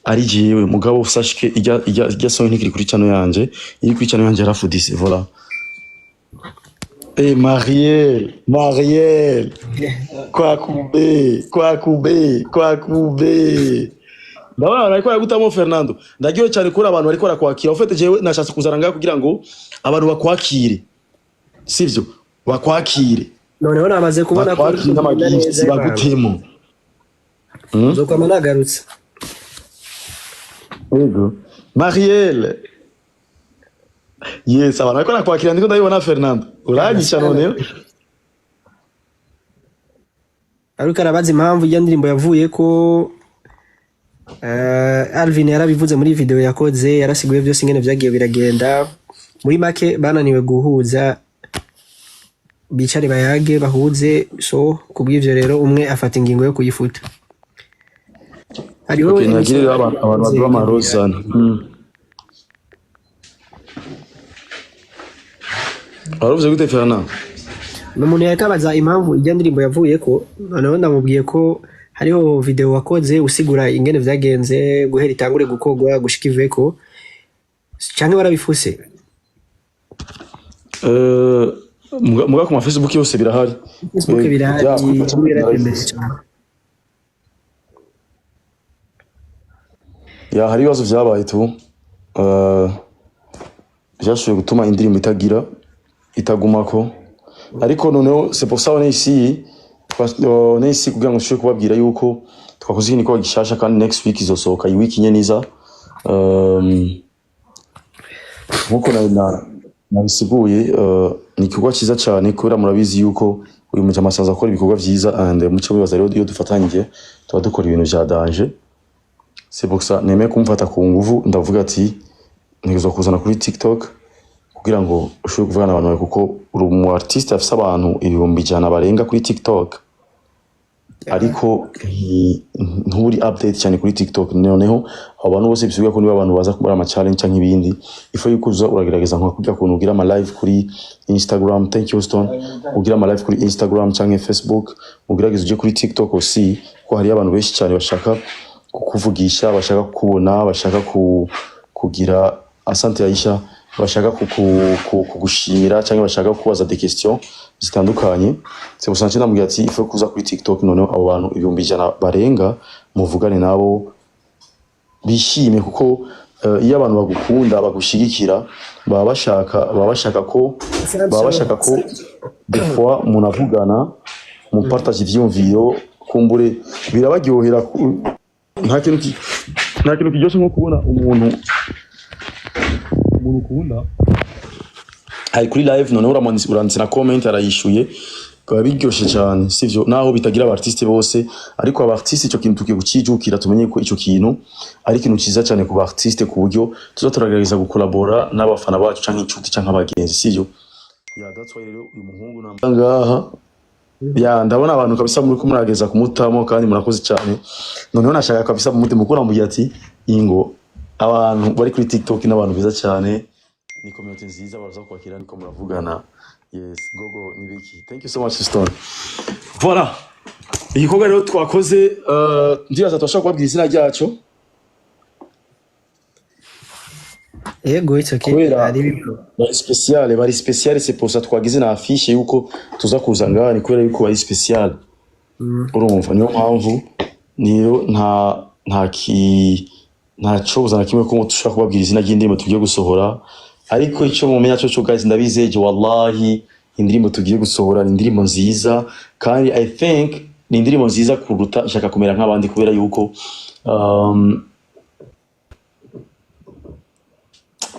ari jewe, mugabo sashike ijya song ntikiri kuri channel yanje. Iri kuri channel yanje yarafudise. Voilà. Eh, Marielle, Marielle, kwa Kube, kwa Kube, kwa Kube. Ndabona abantu bariko baragutamo Fernando. Ndagiwe cyane kubona abantu bariko barakwakira. Ufite jewe nashatse kuzana ngaha kugira ngo abantu bakwakire. Sivyo? Bakwakire. Noneho namaze kubona ko Bakwakire uriko kugenda n'ama gifts neza y'abantu. bagutemo. Nzokwama nagarutse. Yego. Marielle. Yes, abantu bariko barakwakira, ndiko ndabibona Fernando. Uranyisha noneho. Ariko arabaza impamvu ijya ndirimbo yavuye ko Alvin yarabivuze muri video yakoze, yarasiguye byose ingene vyagiye biragenda. Muri make bananiwe guhuza, bicare bayage bahuze. So kubw'ivyo rero umwe afata ingingo yo kuyifuta. Hariho Okay, nagire rero abantu baduha amarozana. Waruvuze gute Fernando? Ni umuntu yariko abaza impamvu ijya ndirimbo yavuye ko, noneho ndamubwiye ko hariho video wakoze usigura ingene vyagenze guhera itangure gukorwa gushika iveko, canke warabifuse? Muga ku ma Facebook yose birahari. Facebook birahari, Ya, kuri Facebook birahari. Yaratembeye cyane. Ya, hari ibibazo vyabaye tu. Byashoboye gutuma indirimbo itagira itagumako. Ariko noneho c'est pour ça on est ici. On est ici kugira ngo dushobore kubabwira yuko twakoze ikindi gikorwa gishasha, kandi next week izosohoka, iyi week nyene iza. Nkuko nabisiguye, ni igikorwa cyiza cyane, kubera murabizi yuko uyu mujama asanzwe akora ibikorwa vyiza, and muco bibaza rero iyo dufatanyije tuba dukora ibintu vya danger. C'est pour ça nemeye kumufata ku nguvu, ndavuga ati ntegerezwa kuzana kuri TikTok kugira ngo ushobore kuvugana n'abantu bawe, kuko uri umu artiste afise abantu 100,000 barenga kuri TikTok, ariko nturi update cyane kuri TikTok. Noneho abo bantu bose bisubira ko niba abantu baza kubara ama challenge canke ibindi, ifo yuko uza uragerageza nka kurya kuntu ugira ama live kuri Instagram. Thank you Stone. Ugira ama live kuri Instagram canke Facebook, ugerageza uje kuri TikTok aussi, ko hariyo abantu benshi cyane bashaka kukuvugisha, bashaka kukubona, bashaka kugira asante Aisha, bashaka kugushimira cyangwa bashaka kubaza des questions zitandukanye. C'est pour ça que ndamubwira ati il faut kuza kuri TikTok, noneho abo bantu 100,000 barenga muvugane nabo bishime, kuko iyo abantu bagukunda bagushigikira, baba bashaka ko des fois munavugana, mupartage ivyiyumviro, kumbure birabaryohera. Nta kintu kiryoshe nko kubona umuntu ukunda ari kuri live, noneho uranditse na comment arayishuye, biba biryoshe cyane, sivyo? Naho bitagira aba artiste bose, ariko aba artiste ico kintu tugiye kucijukira, tumenye ko ico kintu ari ikintu ciza cyane ku ba artiste, ku buryo tuza turagerageza gukolabora n'abafana bacu canke inshuti canke abagenzi, sivyo? Yeah, that's why rero uyu muhungu ngaha. Ya, ndabona abantu kabisa muri kumurageza kumutamo kandi murakoze cyane. Noneho nashaka kabisa mu mutima mukuru amubwira ati ingo abantu bari kuri TikTok n'abantu beza cyane, ni community nziza, baraza kwakira niko muravugana. Yes, gogo nibiki. Thank you so much, Stone. Voilà. Igikorwa rero twakoze, ndibaza turashobora kubabwira izina ryaco. Yego, it's okay. Kubera Ari bibro. bari spécial, bari spécial, c'est pour ça twagize na affiche yuko tuza kuza ngaha, ni kubera yuko bari spécial. Urumva niyo mpamvu niyo nta ki nta cobuza na kimwe ko dushobora kubabwira izina ry'indirimbo tugiye gusohora. Ariko icyo mumenya cyo cyo guys, ndabizeje wallahi, indirimbo tugiye gusohora ni indirimbo nziza, kandi I think ni indirimbo nziza kuruta nshaka kumera nk'abandi, kubera yuko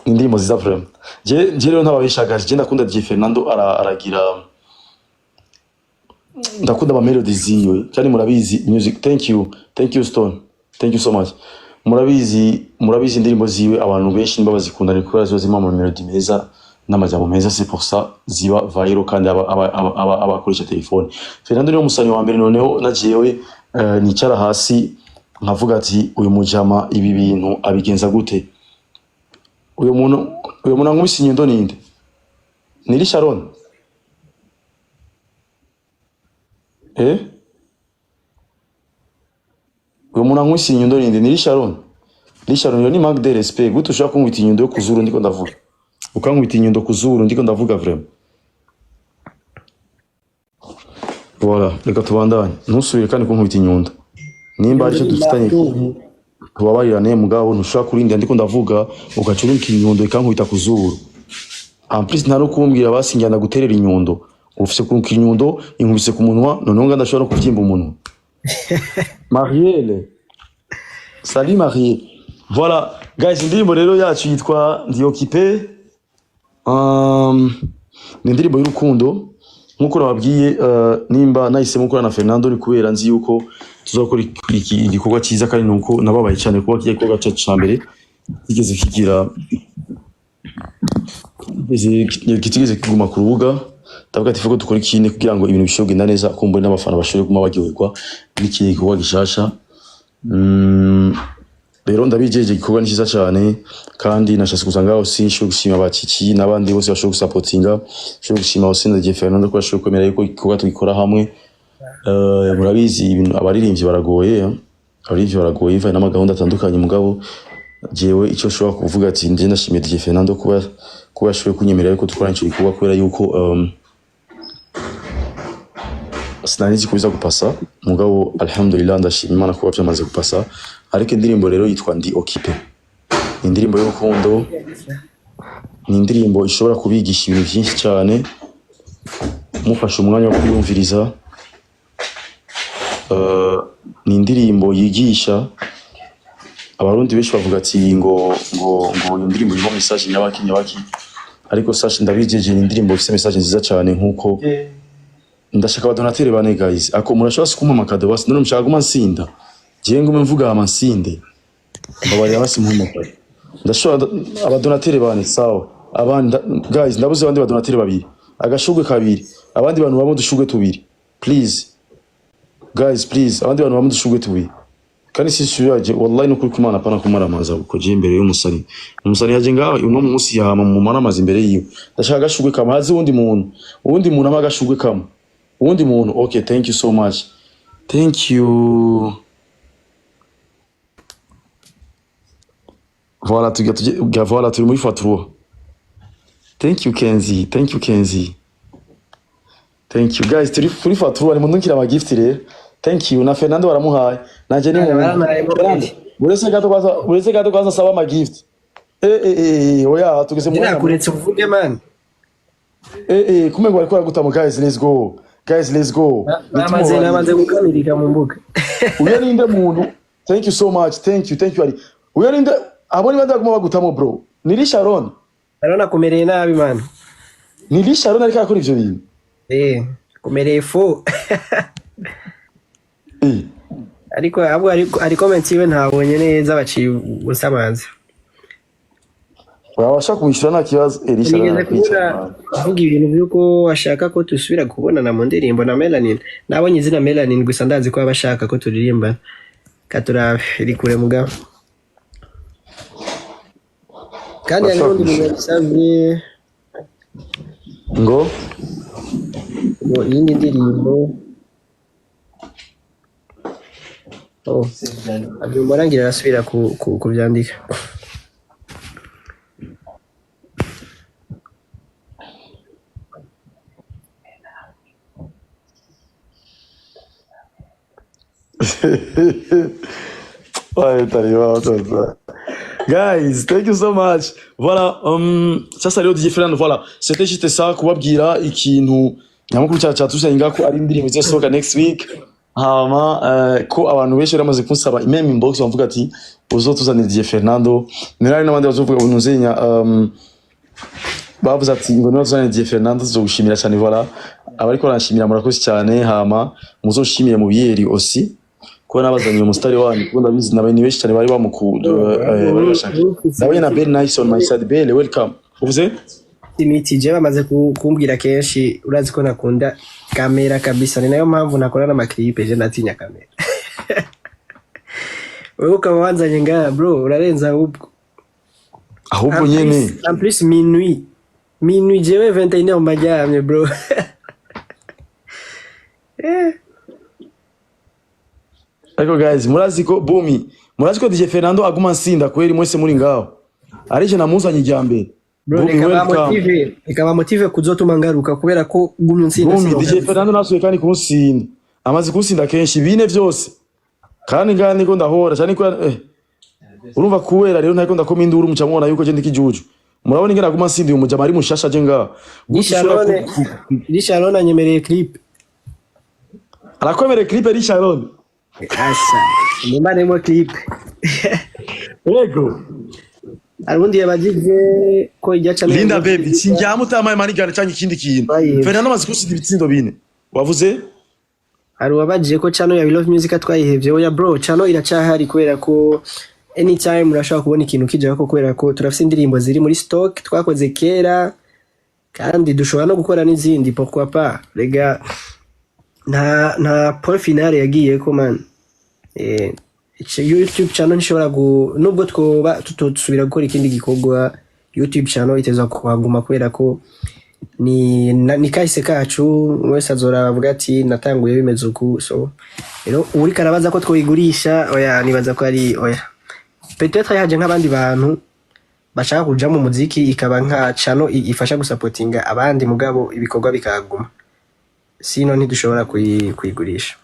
ni indirimbo nziza vraiment. Je rero ntababishagaje, je ndakunda DJ Fernando, aragira, ndakunda ama melodies ziwe cyane, murabizi music. Thank you, thank you Stone, thank you so much. Murabizi indirimbo ziwe abantu benshi niba bazikunda ni kubera ziba zirimo ama melody meza n'amajambo meza, c'est pour ça ziba viral kandi abakoresha telefone. Fernando niwe musanyi wa mbere noneho na jewe nicara hasi nkavuga ati uyu mujama ibi bintu abigenza gute? Uyu muntu ankubise inyundo ninde? Ni Sharon? Eh, uyu muntu ankubise inyundo ninde? Ni Sharon? Sharon, iyo ni manque de respect. Gute ushobora kunkubita inyundo yo kuzuru ndiko ndavuga? Ukankubita inyundo kuzuru ndiko ndavuga vraiment. Voilà, reka tubandanye. Ntusubire kandi kunkubita inyundo. Nimba ari cyo dufitanye tubabarirane, mugabo ntushobora kurindira ndiko ndavuga ugaca urunka inyundo ikankubita kuzuru. En plus nta no kumbwira basi njyana guterera inyundo. Ufise kurunka inyundo inkubise ku munwa, noneho nga ndashobora no kuvyimba umunwa. Marielle. Salut Marie. Voilà, guys, indirimbo rero yacu yitwa Ndi Occupé. Ni indirimbo y'urukundo nkuko nababwiye, nimba nahisemo gukorana na Fernando ni kubera nzi yuko tuzakora igikorwa cyiza, kandi nuko nababaye cyane kuba kigiye gikorwa cyacu ca mbere kigeze kigira kitigeze kiguma ku rubuga. Ndavuga ati fuko dukora ikindi kugira ngo ibintu bishobore kugenda neza, kumbure n'abafana bashobore kuguma baryoherwa n'ikindi gikorwa gishasha. Rero ndabijeje igikorwa ni cyiza cyane, kandi nashatse kuza ngaho sinshobora gushima abakiki n'abandi bose bashobora gusapotinga, nshobora gushima Hussein na Fernando ko bashobora kwemera yuko igikorwa tugikora hamwe. Murabizi ibintu abaririmbyi baragoye, abaririmbyi baragoye bivanye n'amagahunda atandukanye, mugabo jewe icyo nshobora kuvuga ati nje ndashimiye DJ Fernando kuba yashoboye kunyemerera yuko dukorana ico gikorwa, kubera yuko sinari nzi ko biza gupasa, mugabo alhamdulillah ndashima Imana kuba byamaze gupasa. Ariko indirimbo rero yitwa Ndi Occupé, ni indirimbo y'urukundo, ni indirimbo ishobora kubigisha ibintu byinshi cyane mufashe umwanya wo kuyumviriza. Ni indirimbo yigisha. Abarundi benshi bavuga ati ngo iyo ndirimbo irimo message nyabaki nyabaki, ariko sasha ndabijeje ni indirimbo ifite message nziza cyane. Nkuko ndashaka abadonatere bane guys, ako murashobora kumpa amakado basi? None mushaka guma nsinda, jewe ngume mvuga hama nsinde? Mbabarira basi mumpe amakado. Ndashobora abadonatere bane, sawa. Abandi guys, ndabuze abandi badonatere babiri, agashugwe kabiri, abandi bantu bamwe udushugwe tubiri, please guys, please, abandi bantu bamwe udushugwe tubiri. Kandi si suraje wallahi, nukuri kumana pana kumaramaza uko je imbere y'umusani, umusani yaje ngaho uno munsi yahama mu maramaza imbere yiwe. Ndashaka agashugwe kamwe, hazi uwundi muntu, uwundi muntu ama agashugwe kamwe, uwundi muntu. Okay, thank you so much, thank you. Voilà, tujya tujya, voilà, turi muri fois 3. Thank you Kenzie, thank you Kenzie, thank you guys. Turi kuri fois 3, ni mundukira ama gift rero. Thank you na Fernando baramuhaye, nanje ni mu Baranaye. Fernando, buretse gato kwanza saba ama gift. Eh, oya, tugeze mu mwanya. Nakuretse uvuge man. Eh, kumbe ngo bariko baragutamo. Guys, let's go, guys, let's go. Namaze gukamirika mu mbuga. Uyo ninde muntu? Thank you so much, thank you, thank you. Ali uyo ninde? Abo ni bande baguma bagutamo bro? Ni Sharon? Arona kumereye nabi man. Ni Sharon ariko arakora ivyo bintu? Eh, kumereye fo. Eh. Ariko ahubwo ari comment yiwe ntabonye neza, baciye ubusamaza. Wabasha kumwishyura nta kibazo. Elisha Nigeze arakwica. kubona avuga ibintu by'uko ashaka ko dusubira kubonana mu ndirimbo na Melanin. Nabonye izina Melanin gusa, ndazi ko aba ashaka ko turirimbana. Katurabe iri kure mugabo. Kandi hari Urashobora n'undi muntu kumwishyura. yabisabye Ngo ngo iyindi ndirimbo. Oh, abyumva arangira arasubira kubyandika. Ouais, t'allez voir, ça, ça. Guys, thank you so much. Voilà, sasa rero DJ Fernando, voilà. C'était juste ça kubabwira ikintu nyamukuru cyacu cyatuzanye ngaho ko ari indirimbo izosohoka next week. Hama ko abantu benshi bari bamaze kunsaba même inbox bavuga ati uzotuzanira DJ Fernando. Nari n'abandi bazovuga unuzenya bavuze ati ngo niba tuzanira DJ Fernando tuzogushimira cyane. Voilà. Abariko baranshimira murakoze cyane, hama muzoshimire mu biyeri aussi kuba nabazaniye umusitari wanyu, kuko ndabizi nabaye ni benshi cyane bari bamukunda, bari bashaka. Ndabonye na Bell Nice on my side. Bell, welcome. Uvuze? Imiti je bamaze kumbwira kenshi, urazi ko nakunda kamera kabisa, ni nayo mpamvu nakora n'amaklipe, je ndatinya kamera. Wewe ukaba wanzanye ngaha bro, urarenza ahubwo. Ahubwo nyene. En plus minuit minuit, jewe 21h mbaryamye bro. Ariko guys, murazi ko Bumi, murazi ko DJ Fernando aguma nsinda kweri, mwese muri ngaho arije namuzanye ijya mbere. Bro, Bumi, reka welcome. bamotive, reka bamotive kuzotuma ngaruka kubera ko gumye unsinda. Bumi, Sinonka. DJ Fernando nasuye kandi kunsinda, amaze kunsinda kenshi bine vyose, kandi ngaha niko ndahora cyane ko urumva kubera rero ntariko ndakoma induru, muca mubona yuko je ndi kijuju. Murabona ingene aguma nsinda uyu mujama ari mushasha je ngaha. Gute ushobora Sharon, Sharon anyemereye clip. Arakwemereye clip ari Sharon? Asa nimba nemo clip. Yego. Hari ubundi yabajije ko ijya channel. Linda baby, sinjyamu utamaye manigana cyangwa ikindi kintu. Bayi. Fernando amaze kunsinda ibitsindo bine. Wavuze? Hari uwabajije ko channel ya We Love Music twayihevye. Oya bro, channel iracyahari kubera ko anytime urashobora kubona ikintu kijako, kubera ko turafise indirimbo ziri muri stock twakoze kera, kandi dushobora no gukora n'izindi, pourquoi pas. Rega nta point finale yagiye ko man. YouTube channel ntishobora nubwo twoba tutosubira gukora ikindi gikorwa, YouTube channel iteza kuhaguma kubera ko ni kahise kacu. Wese azora avuga ati natanguye bimeze uku. So rero uriko arabaza ko twoyigurisha, oya, nibaza ko ari oya. Peut-être yaje nk'abandi bantu bashaka kuja mu muziki, ikaba nka channel ifasha gusapotinga abandi, mugabo ibikorwa bikaguma, sino ntidushobora kuyigurisha.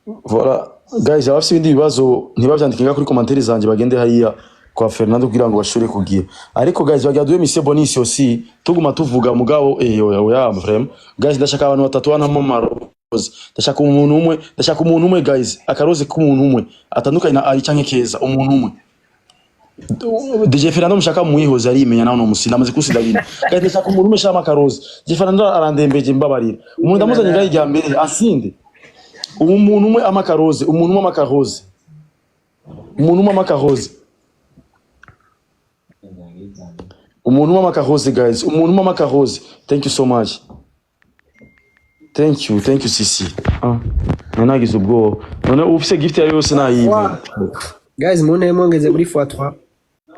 Voilà. Guys, abafite ibindi bibazo ntibavyandike ngaho kuri commentaire zanje, bagende hariya kwa Fernando kugira ngo bashobore kugira. Ariko guys, bagira duhe mission bonus aussi, tuguma tuvuga mugabo oya oya, vraiment. Guys, ndashaka abantu batatu bantamo maroze. Ndashaka umuntu umwe, ndashaka umuntu umwe guys, akaroze k'umuntu umwe atandukanye na ari canke keza, umuntu umwe. DJ Fernando mushaka muyihoze arimenya nawe no musinda amaze kusinda bine. Guys, ndashaka umuntu umwe shama akaroze. DJ Fernando arandembeje, mbabarira. Umuntu ndamuzanye ngaho ijya mbere asinde. Umuntu umwe amakaroze, umuntu umwe amakaroze, umuntu umwe amakaroze, umuntu umwe amakaroze guys, umuntu umwe amakaroze. Thank you so much, thank you, thank you sisi. Ah, nari nagize ubwoba none ufise gift yayo yose nayibe. Guys, mu mwongeze muri fois 3.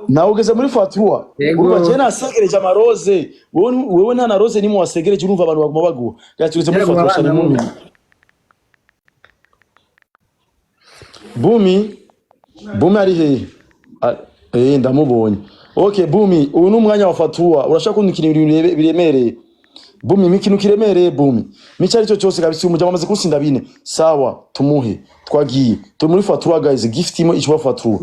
Nawe ugeze muri fatura. Yego. Urumva je nasegereje amaroze, wewe nta na rose nimwe wasegereje. Urumva abantu baguma baguha. Guys, tugeze muri Yego, fatura cyane. abana. Bumi, Bumi, Bumi ari hehe? Ah, ndamubonye. Okay Bumi, uyu ni umwanya wa fatua. Urashaka kundikira ibintu biremereye. Bumi, mikino kiremereye Bumi. Mico aricyo cyose kabisa, umujama amaze kunsinda bine. Sawa, tumuhe. Twagiye. Turi muri fatua guys, gift imwe ichwa fatua.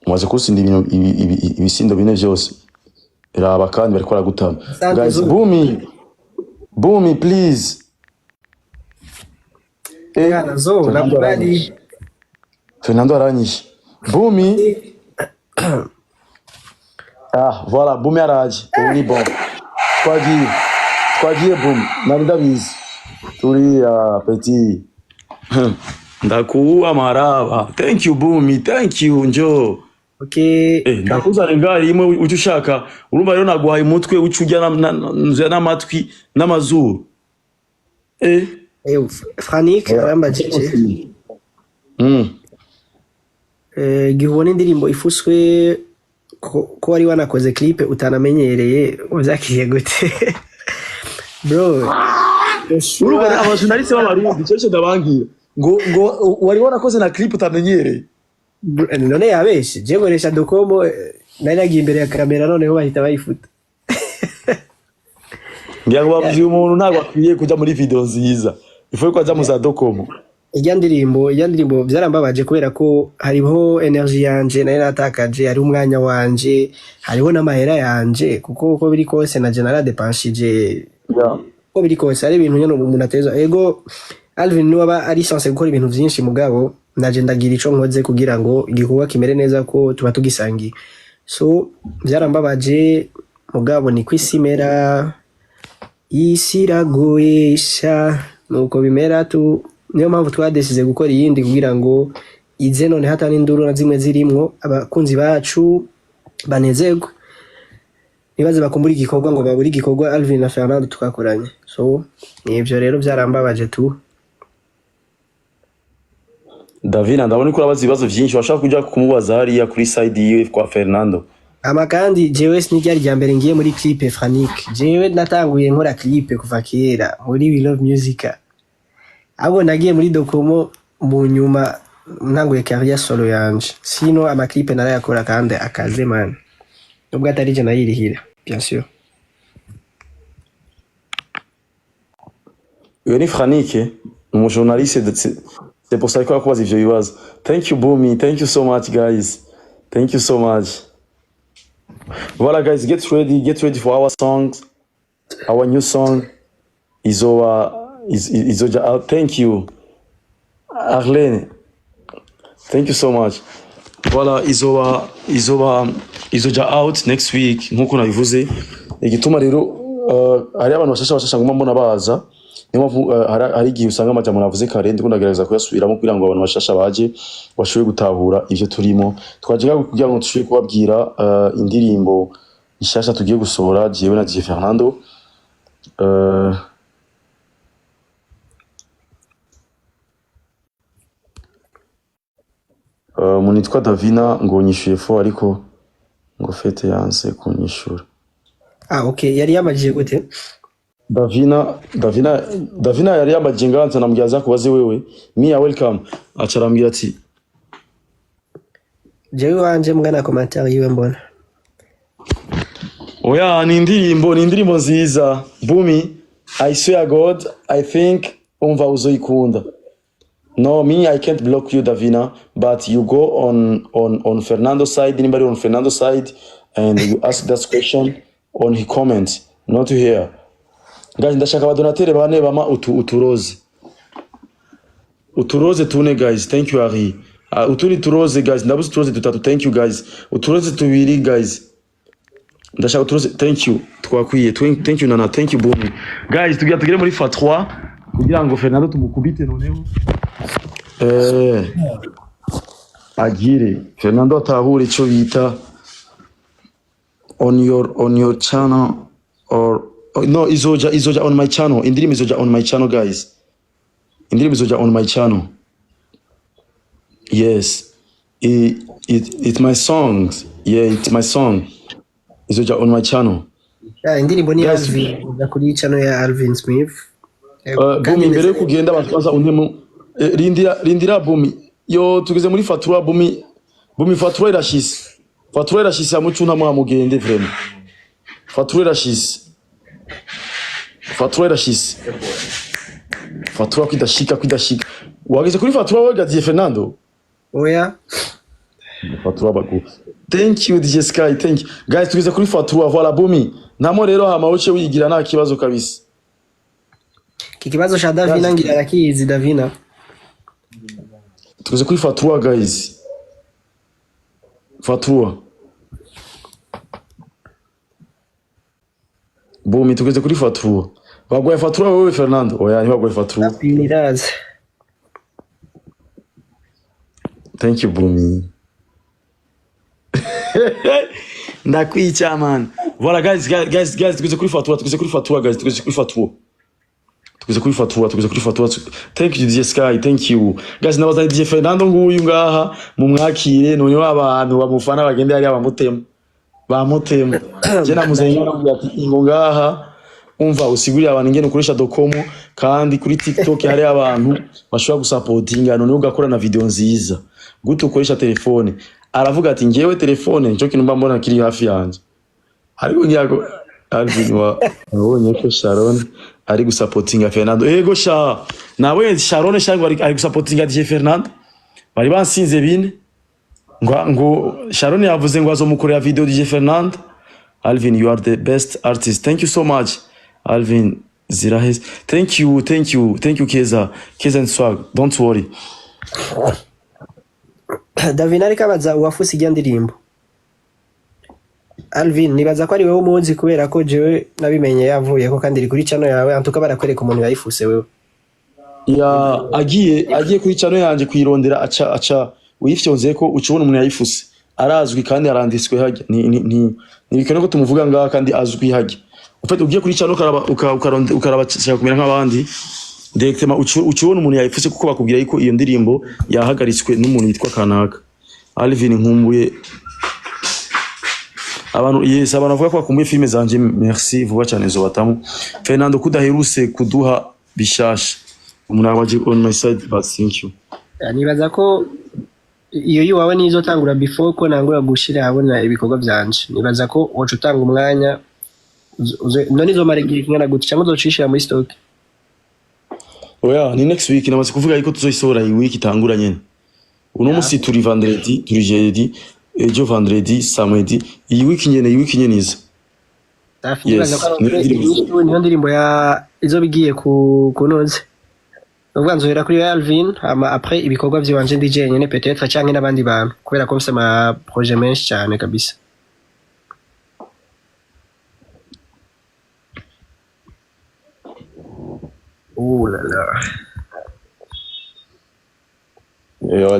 Umaze kunsinda ibintu ibisindo bine vyose. Raba kandi bariko baragutama. Asante, Guys, Zulu. Bumi. Bumi please. Bwana zo Fernando nakubali. aranyishe. Fernando aranyishe. Bumi. Ah, voilà, Bumi araje. Ubu ni bon. Twagiye. Twagiye Bumi. Nari ndabizi. Turiya petit. Ndakuwa maraba. Thank you Bumi, thank you njo. Okay. Ndakuzana ngaha rimwe uco ushaka. Urumva rero naguhaye umutwe uca urya n'amatwi n'amazuru. Franik arambajije. Igihe ubona indirimbo ifuswe ko wari wanakoze clip utanamenyereye, uvyakiriye gute bro? Urumva abajournaliste b'abarundi cyo ndabangira ngo wari warakoze na clip utamenyereye. Bro, none yabeshe? Je nkoresha Docomo, nari nagiye imbere ya kamera noneho bahita bayifuta. Ngira ngo bavuze uyu muntu ntabwo akwiye kuja muri video nziza. Ifu ko aja mu za Docomo. Irya ndirimbo byarambabaje kubera ko hariho energy yanje nari natakaje, hariho umwanya wanje, hariho n'amahera yanje, kuko uko biri kose na je naradepanshije. Uko biri kose ari ibintu nyene umuntu ateza. Ego, Alvin niwe aba ari censé gukora ibintu vyinshi, mugabo naje ndagira ico nkoze kugira ngo igikorwa kimere neza, ko tuba tugisangiye. So byarambabaje, mugabo ni kwisi imera, isi iragoyesha, nuko bimera tu. Niyo mpamvu twadesize gukora iyindi kugira ngo ize none hatari induru na zimwe zirimwo, abakunzi bacu banezerwe, nibaze bakumbura igikorwa ngo babure igikorwa Alvin na Fernando twakoranye. So nivyo rero, byarambabaje tu. Davina, ndabona ko urabaza ibibazo vyinshi, washaka kuja kumubaza hariya kuri side yiwe kwa Fernando. Ama kandi jewe siniryari rya mbere ngiye muri clip. Franik, jewe natanguye nkora clip kuva kera muri We Love Music, ahubwo nagiye muri Docomo mu nyuma ntanguye carrière solo yanje. Sino ama clip narayakora kandi akaze man, nubwo atari je nayirihira, bien sûr. Uyo ni Franike, ni umujournaliste, c'est pour ça ko akubaza ivyo bibazo. Thank you Bumi, thank you so much guys. Thank you so much. Voilà guys, get ready, get ready for our songs. Our new song izoba izoja out. Thank you. Arlene. Thank you so much. Voilà, izoba izoja out next week nkuko nabivuze. Igituma rero hari abantu bashasha nguma mbona baza. Niyo mpamvu hari igihe usanga amajambo navuze kare ndiko ndagerageza kuyasubiramo kugira ngo abantu bashasha baje bashobore gutahura ivyo turimo. Twaje ngaho kugira ngo dushobore kubabwira indirimbo nshasha tugiye gusohora jewe na DJ Fernando. Umuntu yitwa Davina ngo nyishuye fo, ariko ngo fete yanse kunyishura. Ah okay, yari yamajije gute? Davina yari yambaje nganza, namubwira aza kubaze wewe. Mia, welcome. Aca arambwira ati Jewe wanje mbwa na commentaire yiwe mbona. Oya, ni indirimbo nziza. Bumi, I swear God, I think umva uzoyikunda. No, me, I can't block you, Davina, but you go on Fernando side, anybody on Fernando side, and you ask that question on his comment, not here. Guys, ndashaka abadonatere bane bama uturoze. Uturoze tune guys, thank you Harry. Utundi turoze guys, ndabuze uturoze dutatu, thank you guys. Uturoze tubiri guys. Ndashaka uturoze, thank you. Twakwiye. Thank you Nana, thank you Bumi. Guys, tugira tugere muri fa 3 kugira ngo Fernando tumukubite noneho. Agire Fernando atahure ico bita on your channel or oh, no, izoja on my channel. Indirimbo izoja on my channel guys, indirimbo izoja on my channel. Yes, it's my songs. Yeah, it's my song, izoja on my channel. Ah, indirimbo ni Guys, Alvin, iza kuri channel ya Alvin Smith. Kandi Bumi, mbere yo imeze kugenda abantu baza untemu, rindira Bumi. Yo, tugeze muri fatura Bumi. Bumi, fatura irashise, fatura irashise, amucu nta mugende vraiment. Fatura irashise, fatura irashise, fatura kwidashika. Wageze kuri fatura wewe Gadier Fernando? Oya. Fatura bagu. Thank you DJ Sky, thank you guys. Tugeze kuri fatura. Voilà Bumi, ntamo rero hama uce wigira nta kibazo kabisa. Iki kibazo cha Davina Guys, ngira arakizi Davina. Tugeze kuri fatura guys, fatura Bumi, tugeze kuri fatura. Bagwaye fatura wewe Fernando? Oya, ntibagwaye fatura. Nirazi. Thank you, Bumi. Ndakwica, man. Voilà, guys, guys, guys, guys, tugeze kuri fatua, tugeze kuri fatua, guys, tugeze kuri fatua. Tugeze kuri fatua, tugeze kuri fatua. Thank you, DJ Sky, thank you. Guys, nabaza DJ Fernando nguyu ngaha, mumwakire, noneho abantu bamufana bagende hariya bamutema. Bamutema. Je namuzanye namubwira ati ingo ngaha umva usigurire abantu ingene ukoresha Docomo, kandi kuri TikTok hari abantu bashobora gusapotinga, noneho ugakora na video nziza. Gute ukoresha telefone? Aravuga ati ngewe telefone nico kintu mba mbona kiri hafi yanje. Ariko ngira Alvin wa abonye ko Sharon ari gusapotinga Fernando. Ego sha, nawe Sharon sha ngo ari gusapotinga DJ Fernando. Bari bansinze bine. Ngo Sharon yavuze ngo azomukorera video DJ Fernando. Alvin, you are the best artist. Thank you so much. Alvin Zirahes. Thank you, thank you, thank you, Keza. Keza and Swag. Don't worry. Davina ariko abaza uwafuse ijya ndirimbo. Alvin, nibaza ko ari wewe umuzi kubera ko jewe nabimenye yavuyeko kandi iri kuri channel yawe, antuka barakwereka umuntu yayifuse wewe. Ya agiye kuri channel yanje kuyirondera, aca uyifyonze ko ucubona umuntu yayifuse. Arazwi kandi aranditswe hajya. Ni bikene ko tumuvuga ngaha kandi azwi hajya. Ufite ugiye kuri channel ukaraba ukaraba shaka kumera nk'abandi directement ucubona umuntu yayifuse, kuko bakubwira yuko iyo ndirimbo yahagaritswe n'umuntu yitwa kanaka. Alvin, nkumbuye abantu, yes, abantu bavuga ko bakumbuye filime zanje, merci, vuba cyane zobatamu. Fernando, kudaheruse kuduha bishasha, umuntu abaje on my side, but thank you. Nibaza ko iyo yiwawe nizo tangura before ko nangura gushira ahabona ibikorwa vyanje. Nibaza ko woca utanga umwanya none izomara igihe kingana gute cyangwa uzocishira muri stock? Oya, ni next week. Namaze kuvuga yuko tuzoyisohora iyi week itangura nyene. Uno musi turi vendredi, turi jeudi, ejo vendredi, samedi, iyi week nyene, iyi week nyene iza. Safi. Yes, Nibaza ko niyo ndirimbo. niyo ndirimbo ya izoba igiye ku kunoze. Uvuga nzohera kuri Alvin hama après ibikorwa vyiwanje ndi jenyene peut-être canke n'abandi bantu, kubera ko mfise ama projet menshi cyane kabisa. Oh là là.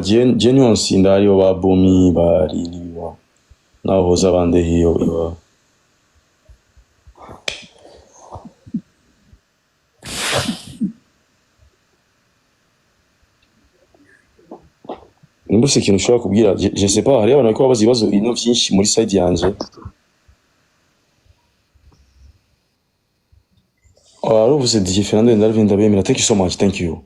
Je niyonsinda hariyo ba Bumi bari niba naho hoza bande hiyo iwa. Nimba ufise ikintu ushobora kubwira, je sais pas, hariyo abantu bariko babaza ibibazo ino vyinshi muri side yanje. Waravuze DJ Fernando and Alvin ndabemera. Thank you so much. Thank you.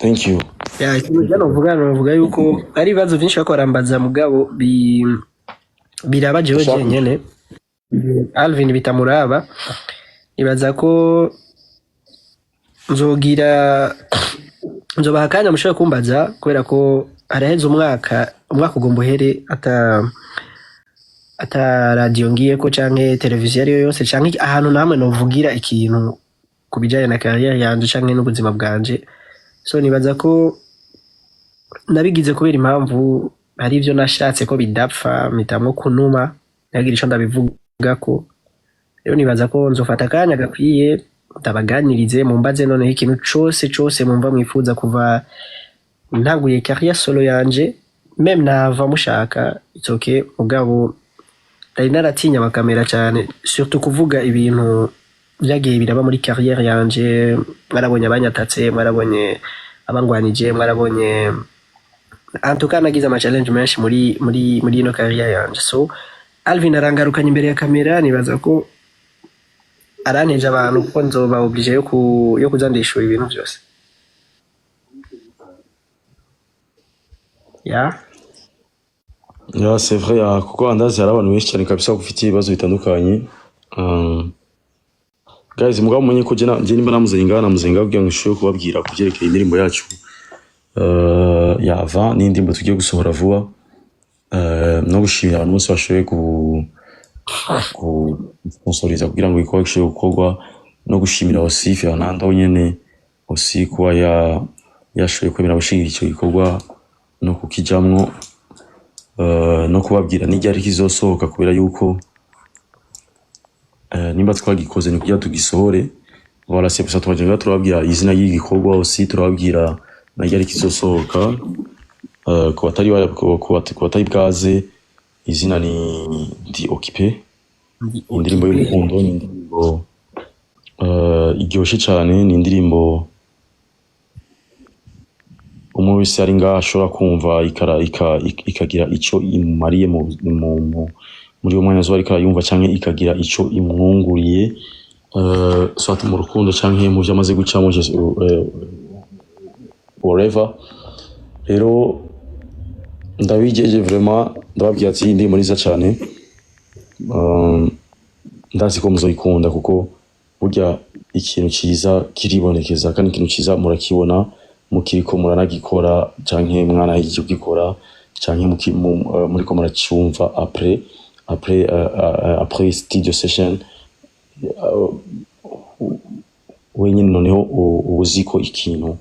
Thank you. Ya, ikintu jya novuga yuko ari ibibazo vyinshi bariko barambaza, mugabo biraba jewe jenyene, Alvin bitamuraba. Nibaza ko nzogira nzobaha akanya mushobora kumbaza, kubera ko haraheze umwaka ugomba uhere ata radiyo ngiyeko canke televiziyo ariyo yose canke ahantu namwe novugira ikintu ku bijanye na carrière yanje canke n'ubuzima bwanje. So nibaza ko nabigize kubera impamvu hari ivyo nashatse ko bidapfa, mpitamwo kunuma ntihagire ico ndabivugako. Rero nibaza ko nzofata akanya gakwiye ndabaganirize, mumbaze noneho ikintu cose cose mumva mwifuza kuva ntanguye carrière solo yanje, même nava mushaka, it's okay. Mugabo nari naratinya amakamera cyane, surtout kuvuga ibintu vyagiye biraba muri carrière yanje. Mwarabonye abanyatatse, mwarabonye abangwanije, mwarabonye, en tout cas nagize ama challenge menshi muri ino carrière yanje. So Alvin arangarukanye imbere ya kamera, nibaza ko aranteje abantu kuko nzoba obligé yo kuza ndishura ibintu vyose ya. Ya, c'est vrai, ya, kuko andazi hari abantu benshi cyane kabisa bagufitiye ibibazo bitandukanye. Guys, mugabo mumenye ko je nimba namuzanye ngaha, namuzanye ngaha kugira ngo nshobore kubabwira ku vyerekeye indirimbo yacu ya Avant n'indirimbo tugiye gusohora vuba, no gushimira abantu bose bashoboye ku sponsoriza kugira ngo igikorwa gishobore gukorwa, no gushimira aussi Fernando nyene aussi kuba yashoboye kwemera gushyigikira icyo gikorwa no kukijamwo, no kubabwira n'iryari kizosohoka, kubera yuko nimba twagikoze ni kugira tugisohore. Voilà, c'est pour ça twagenda turababwira izina ry'igikorwa, aussi turababwira Na ryari kizosohoka. Ku batari ku batari bwaze, izina ni Ndi Occupé. Ndi Indirimbo Occupé. y'urukundo, ni indirimbo iryoshe cyane, ni indirimbo umwe wese ari ngaha ashobora kumva ikagira ico imumariye muri uwo mwanya azoba ariko arayumva, canke ikagira ico imwunguriye, soit mu rukundo canke mu vyo amaze gucamo, whatever. Rero ndabijeje vraiment, ndababwira ati indirimbo nziza cyane. Ndazi ko muzoyikunda, kuko burya ikintu ciza kiribonekeza, kandi ikintu ciza murakibona mukiriko muranagikora, canke mwanahejeje kugikora, canke muriko muracumva après studio session wenyine. Noneho uba uzi ko ikintu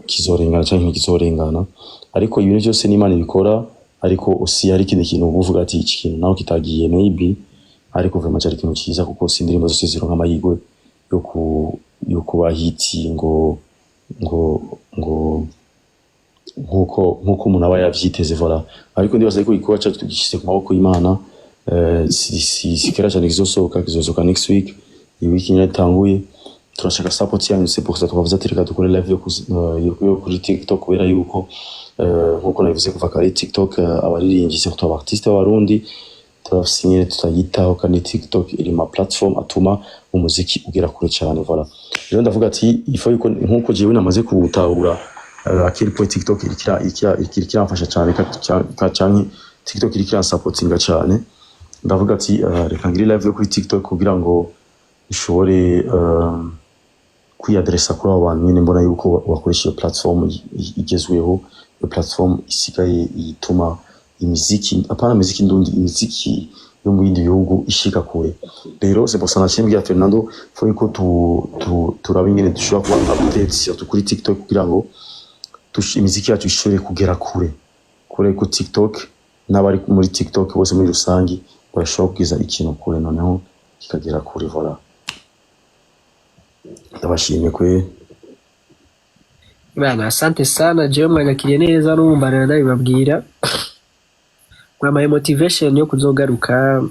kizorengana canke ntikizorengana, ariko ibintu byose n'Imana ibikora. Ariko usi hari ikindi kintu uba uvuga ati iki kintu naho kitagiye maybe, ariko vraiment cyari ikintu cyiza, kuko si indirimbo zose zironka amahirwe yo kuba hit ngo nkuko umuntu aba yavyiteze, voilà. Ariko ndibaza ko igikorwa cyacu tugishyize ku maboko y'Imana. Si kera cyane kizosohoka, kizosohoka next week, iyi wiki nyine itanguye. Turashaka support yanyu, c'est pour ça twavuze ati reka dukore live yo kuri TikTok, kubera yuko nkuko nabivuze kuva kare, TikTok, abaririmbyi, surtout aba artiste b'Abarundi, turafise nyene tutayitaho, kandi TikTok iri ma platform atuma umuziki ugera kure cyane, voilà. Rero ndavuga ati il faut yuko nkuko jewe namaze kuwutahura à quel point TikTok iriko iramfasha cyane, canke TikTok iriko iransapotinga cyane, ndavuga ati reka ngire live yo kuri TikTok kugira ngo ishobore kwiyadresa kuri abo bantu nyine mbona yuko bakoresha iyo platform igezweho, iyo platform isigaye ituma imiziki, apana imiziki ndundi, imiziki yo mu bindi bihugu ishika kure. Rero c'est pour ça naciye mbwira Fernando faut yuko turaba ingene dushobora kuba update surtout kuri TikTok, kugira ngo imiziki yacu ishobore kugera kure kure ku TikTok, n'abari muri TikTok bose muri rusangi barashobora kugeza ikintu kure, noneho kikagera kure, voilà. Ndabashimiye kwe. Bana, asante sana. Jewe mwanyakiriye neza, n'umumbarira ndabibabwira, mwampaye motivation yo kuzogaruka.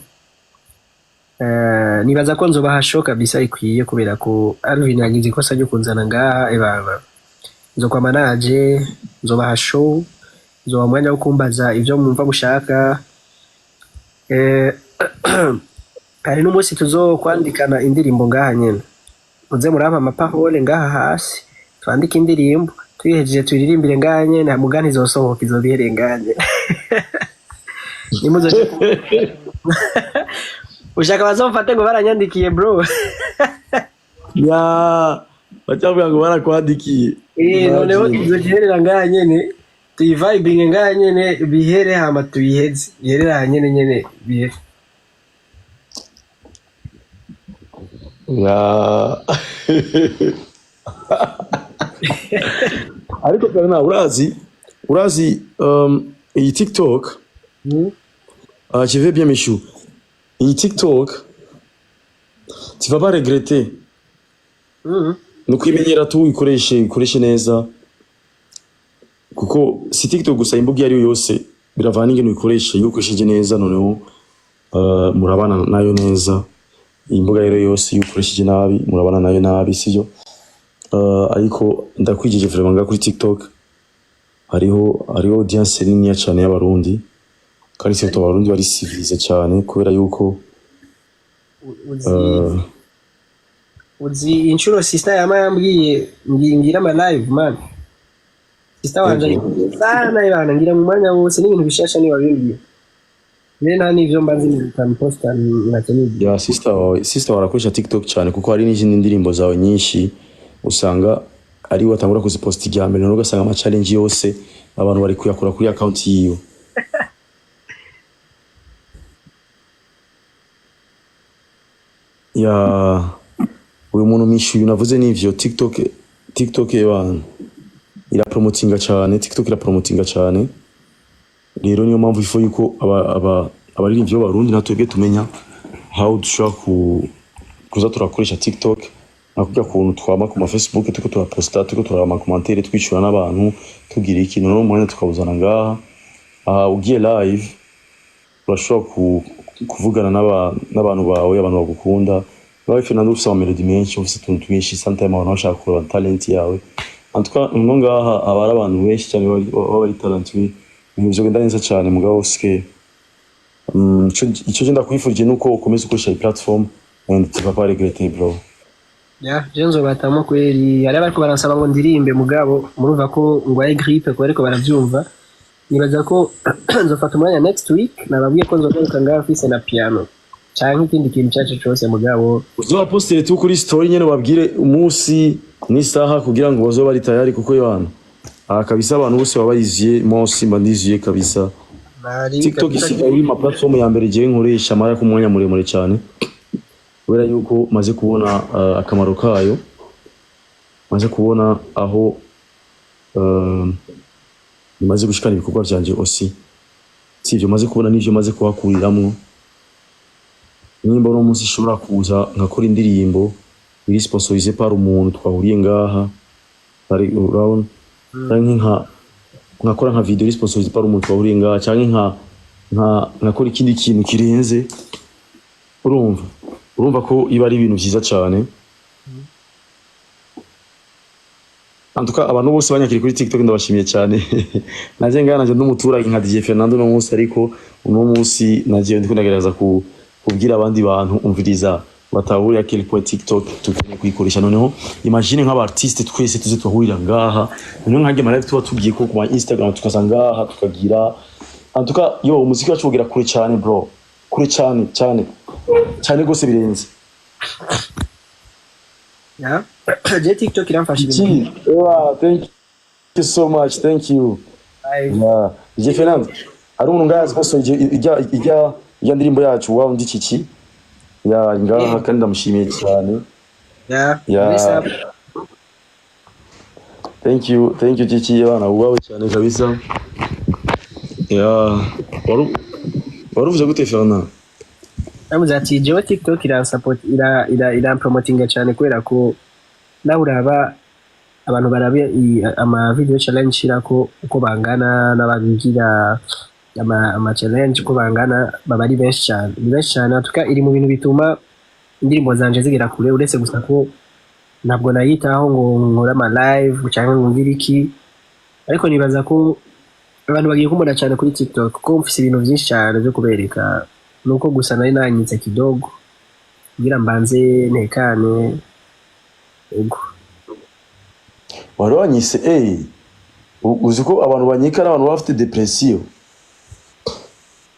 Nibaza ko nzobaha show kabisa ikwiye, kubera ko Alvin yagize ikosa ryo kunzana ngaha. Ebana, nzokwama naje, nzobaha show, nzobaha umwanya wo kumbaza ivyo mwumva mushaka. Hari n'umunsi tuzokwandikana indirimbo ngaha nyene, muze murampa ama paroles ngaha hasi, twandike indirimbo, tuyihejeje tuyiririmbire ngaha nyene. Muga ntizosohoka, izobihereye ngaha nyene. Nimuzoje ushaka bazomfate ngo baranyandikiye, bro. Ya, bacavuga ngo barakwandikiye. Noneho tuzogiherera ngaha nyene, tuyivibinge ngaha nyene, bihere, hama tuyiheze, biherere aha nyene nyene, bihere. Ya, ariko Fernando, urazi iyi TikTok, je vais bien, Michou, iyi TikTok tu vas pas regretter. Ni ukwimenyera tu, uyikoreshe neza, kuko si TikTok gusa, imbuga iyo ari yo yose biravana n'ingene uyikoresha. Iyo ukoresheje neza, noneho murabana nayo neza. Imbuga rero yose, iyo ukoresheje nabi, murabana nayo nabi, sivyo? Ariko ndakwijeje vraiment, nga kuri TikTok hariho audience niniya cane y'Abarundi, kandi surtout Abarundi bari civilisé cyane, kubera yuko Uzi uzi inshuro sister yama yambwiye ngira ama live, man? Sister wanje ari sana ibana ngira mu mwanya wose n'ibintu bishasha niba bimbwiye. Rero nta n'ivyo mba nzi nkamuposta nkaca nigira. Ya, sister wawe arakoresha TikTok cyane, kuko hari n'izindi ndirimbo zawe nyinshi usanga ari we atangura kuziposta irya mbere, noneho ugasanga ama challenge yose abantu bari kuyakora kuri account yiwe. Ya, uyu muntu mishu navuze nivyo, TikTok ebana irapromotinga cyane, TikTok irapromotinga cyane. Rero niyo mpamvu ifo yuko abaririmbyi b'Abarundi natwebwe tumenya how dushobora kuza turakoresha TikTok. Nakujya kuntu twama ku ma Facebook turiko turaposta, turiko turaba ama commentaire, twishura n'abantu, tugira ikintu, noneho umwanya tukawuzana ngaha. Aha ugiye live urashobora kuvugana n'abantu bawe, abantu bagukunda. Bawe Fernando, ufise ama melody menshi, ufise utuntu twinshi, sometimes abantu bashaka kureba talent yawe. En tout cas, no ngaha aba ari abantu benshi cyane baba bari talentueux, ibintu vyogenda neza cyane. Mugabo ske ico je ndakwifurije nuko ukomeza ukoresha iyi platform and tu vas pas regretter, bro. Ya, je nzobatamo kweri. Hari abariko baransaba ngo ndirimbe, mugabo murumva ko ngwaye grippe, ko ariko baravyumva. Nibaza ko nzofata umwanya next week. Nababwiye ko nzogaruka ngaho mfise na piano canke ikindi kintu caco cose, mugabo Uzobapostere tu kuri story nyene, babwire umunsi n'isaha kugira ngo bazobe bari tayari, kuko yohana aha kabisa abantu bose baba bariziye munsi, mba ndiziye kabisa. Nari TikTok kabisa. Isigaye iri ma platform ya mbere jewe nkoresha mara ku mwanya muremure cyane, kubera yuko maze kubona akamaro kayo, maze kubona aho maze gushikana ibikorwa vyanje aussi. Sivyo, maze kubona n'ivyo maze kuhakuriramwo. Nimba uno munsi ishobora kuza nkakora indirimbo iri sponsorisée par umuntu twahuriye ngaha, ari urabona, canke nkakora nka video iri sponsorisée par umuntu twahuriye ngaha, canke nka nkakora ikindi kintu kirenze, urumva ko iba ari ibintu vyiza cane. En tout cas, abantu bose banyakiri kuri TikTok ndabashimiye cyane. Naje ngaha naje n'umuturage nka DJ Fernando uno munsi, ariko uno munsi nagiye ndiko ndagerageza kubwira abandi bantu, umviriza, batahurira à quel point TikTok tukeneye kuyikoresha. Noneho imagine nk'aba artiste twese tuze tuhurira ngaha, noneho nkanjye live tuba tugiye ko ku ma Instagram, tukaza ngaha tukagira. En tout cas, yo, umuziki wacu ugera kure cyane, bro, kure cyane cyane cyane rwose birenze. Ya, je TikTok iramfasha ibintu. Iki? Yeah, thank you so much, thank you. Bye. Yeah. DJ Fernando, hari umuntu ngaha sponsor ijya ndirimbo yacu wa undi Kiki. Ya, ari ngaha kandi ndamushimiye cyane. Ya. Ya. What's up? Thank you, thank you Kiki, abana ubawe cyane kabisa. Ya, waruvuze gute, Fernando? Navuze ati jewe TikTok iransupport, ira ira irampromotinga cyane, kubera ko nawe uraba abantu baraba ama video challenge shirako uko bangana, n'abagira ama challenge uko bangana, baba ari benshi cyane, ni benshi cyane. Atuka iri mu bintu bituma indirimbo zanje zigera kure, uretse gusa ko ntabwo nayitaho ngo nkore ama live cyangwa ngo ngire iki. Ariko nibaza ko abantu bagiye kumbona cyane kuri TikTok, kuko mfise ibintu byinshi cyane byo kubereka, nuko gusa nari nanyitse kidogo kugira mbanze ntekane. Ego. Wari wanyise, eh, uzi ko abantu banyika ari abantu baba bafite depression?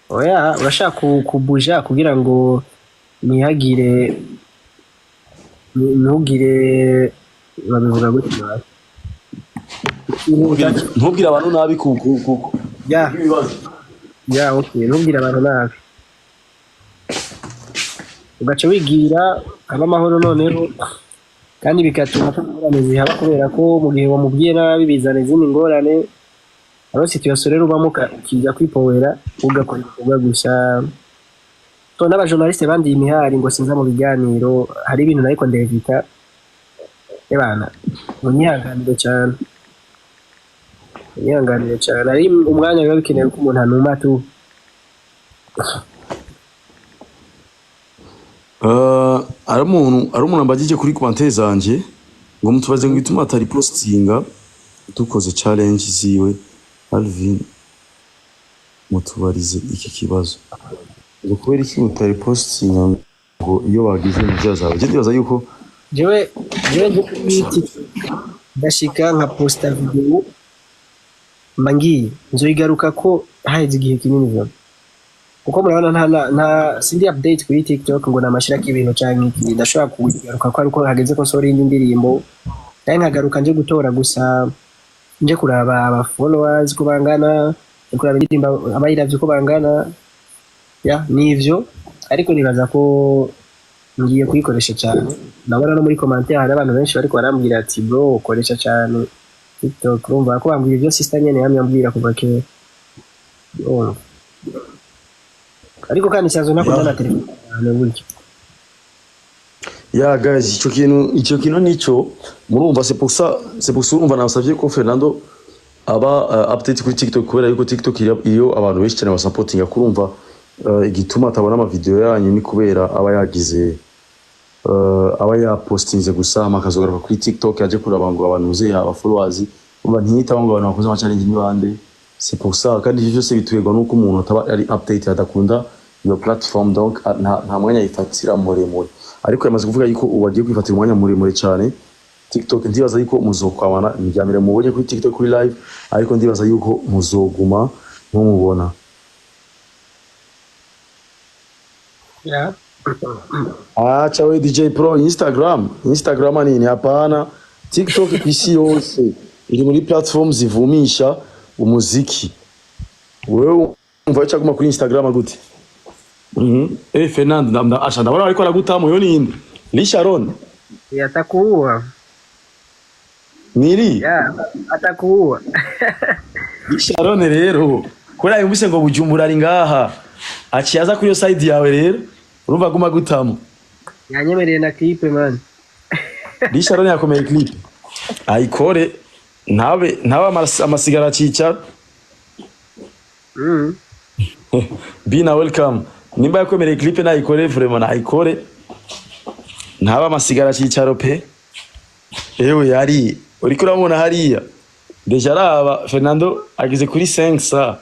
Oya, urashaka kubuja kugira ngo ntihagire ntugire, babivuga gutya. Ntubwire abantu nabi ku Ya. ibibazo. Ya, okay, ntubwire abantu nabi, ugaca wigira aba amahoro. Noneho kandi bigatuma ata ingorane zihaba, kubera ko mu gihe wamubwiye nabi bizana izindi ngorane. Hariho situation rero ubamo ukiga kwipowera, ugakora ibikorwa gusa. So n'abajournaliste bandiye imihari ngo sinza mu biganiro, hari ibintu nariko ndevita. Ebana, munyihanganire cyane, munyihanganire cyane. Hari umwanya biba bikenewe ko umuntu anuma tu. Hari umuntu ambagije kuri commentaire zanje ngo mutubaze ngo ituma atari postinga dukoze challenge ziwe. Alvin, mutubarize iki kibazo, ngo kubera iki mutari postinga ngo iyo bagize mu zawe. Je ndibaza yuko Jewe nje kuri TikTok ndashika nka posta video, mba ngiye nzoyigaruka ko haheze igihe kinini vuba, kuko murabona nta sindi update kuri TikTok ngo namashirako ibintu canke iki. Ndashobora kugaruka ko ariko hageze ko nsohora iyindi ndirimbo, kandi nkagaruka nje gutora gusa, nje kuraba aba followers ko bangana, nje kuraba indirimbo abayiravye uko bangana. Ya, nivyo. Ariko nibaza ko ngiye kuyikoresha cyane. Ndabona no muri commentaire hari abantu benshi bariko barambwira ati: "Bro, ukoresha cyane TikTok." Urumva ko bambwira ibyo sister nyene yamye ambwira kuva kera. Urumva, ariko kandi nsanzwe ntakunda na telefone cyane burya. Yeah guys, ico kintu nico murumva, c'est pour ça urumva nasavye ko Fernando aba update kuri TikTok, kubera yuko TikTok iyo abantu benshi cyane basapotinga. Kurumva igituma atabona ama video yanyu ni kubera aba yagize aba yapostinze gusa, hama akazogaruka kuri TikTok aje kuraba ngo abantu uze aba followers, umva ntiyitaho ngo abantu bakoze ama challenge ni bande. C'est pour ça. Kandi ivyo byose bitugerwa nuko umuntu ataba ari update, adakunda iyo platform, donc nta mwanya yifatira muremure. Ariko yamaze kuvuga yuko ubu agiye kwifatira umwanya muremure cyane TikTok. Ndibaza yuko muzokwabana, ni irya mbere mubonye kuri TikTok kuri live, ariko ndibaza yuko muzoguma mumubona. Yeah. Acha we DJ Pro, Instagram, Instagram nini? Hapana. TikTok ku isi yose iri muri platform zivumisha umuziki. Wewe umva cyaguma kuri Instagram gute? Eh, Fernando, asha ndabona ariko aragutamo. Yo ninde? Ni Sharon. Atakuua. Niri. Yeah, atakuua. Ni Sharon rero. Kubera yumvise ngo Bujumbura ari ngaha. Aciye aza kuri yo side yawe rero. Urumva aguma gutamo. Yanyemereye na clip, man. Ni Sharon yakomeye clip. Ayikore ntabe amasigara cica. Bina, welcome. Nimba yakwemereye clip nayikore, vraiment nayikore. Ntaba amasigara cicaro pe. Ewe yari uriko uramubona hariya. Déjà araba Fernando ageze kuri 5 sa.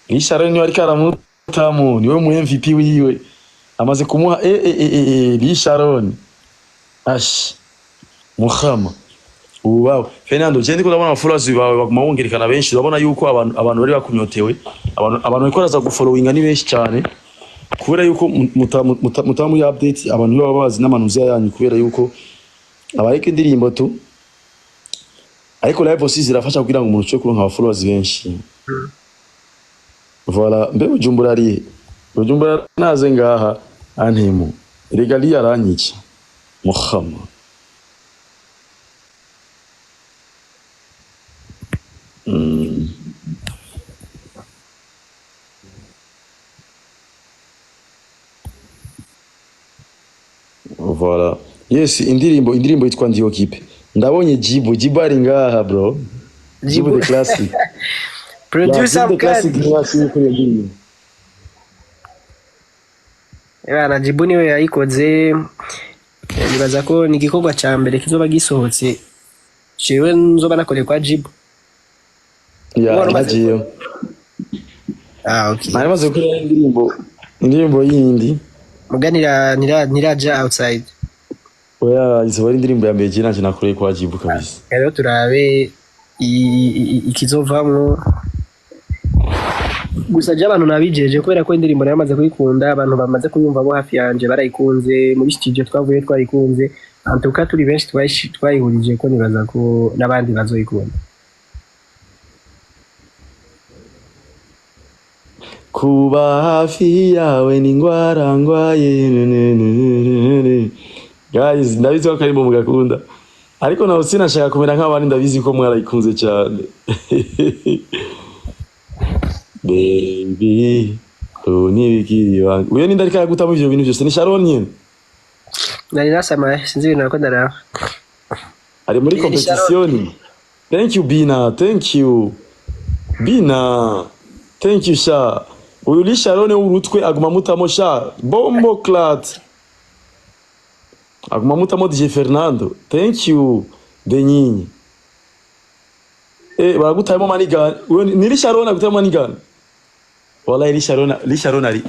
Richard niwe ariko aramutamu, niwe mu MVP wiwe. Amaze kumuha Richard. Ash. Muhama. Ubawe. Fernando, je ndiko ndabona followers bawe baguma bongerekana benshi. Urabona yuko abantu bari bakunyotewe. Abantu bariko baraza gufollowinga ni benshi cyane. Kubera yuko muta muri update, abantu baba bazi n'amanuzi yanyu, kubera yuko abariko indirimbo tu, ariko live aussi zirafasha kugira ngo umuntu ushobore kuronka aba followers benshi. Voilà, mbe Bujumbura ari Bujumbura naze ngaha antemu regali aranyica Muhama. Voilà. Yes, indirimbo yitwa Ndiyo Kipe. Ndabonye Jibu, Jibu ari ngaha bro. Jibu Jibu. the classic. Producer. Yeah, Jibu the classic Mkali. niwe yasinye kuri iyo ndirimbo. Bana, Jibu niwe yayikoze. Nibaza ko ni igikorwa ca mbere kizoba gisohotse jewe nzoba nakoreye kwa Jibu. Ya, Wari umaze nagiyeyo. Ah, okay. Nari maze gukora indirimbo yindi. Muga ntiraja outside. Oya, izoba ari indirimbo ya mbere je nanje nakoreye kwa Jibu kabisa. Rero turabe ikizovamwo. Gusa je abantu nabijeje, kubera ko indirimbo naramaze kuyikunda, abantu bamaze kuyumva bo hafi yanje barayikunze, muri studio twavuye twayikunze, antuka turi benshi twayihurije ko nibaza ko n'abandi bazoyikunda. Kuba hafi yawe ni ngwara ngwaye. Guys, ndabizi ko akarimbo mugakunda. Ariko nawe sinashaka kumera nk'abandi, ndabizi ko mwarayikunze cyane. Baby, ubu ntibikiri ibanga. Uyo ninde ariko aragutamo ivyo bintu byose? Ni Sharon nyene. Nari nasamaye, sinzi ibintu nariko ndaraba. Ari muri Ni Sharon. competition. Thank you Bina, thank you. Bina, thank you sha. Uyu ni Sharon w'urutwe aguma mutamo sha. Bombo clat. Aguma mutamo DJ Fernando. Thank you Denyinyi. Eh, baragutayemo manigan. Uyo ni Sharon agutayemo manigan. Wallahi Sharon ari.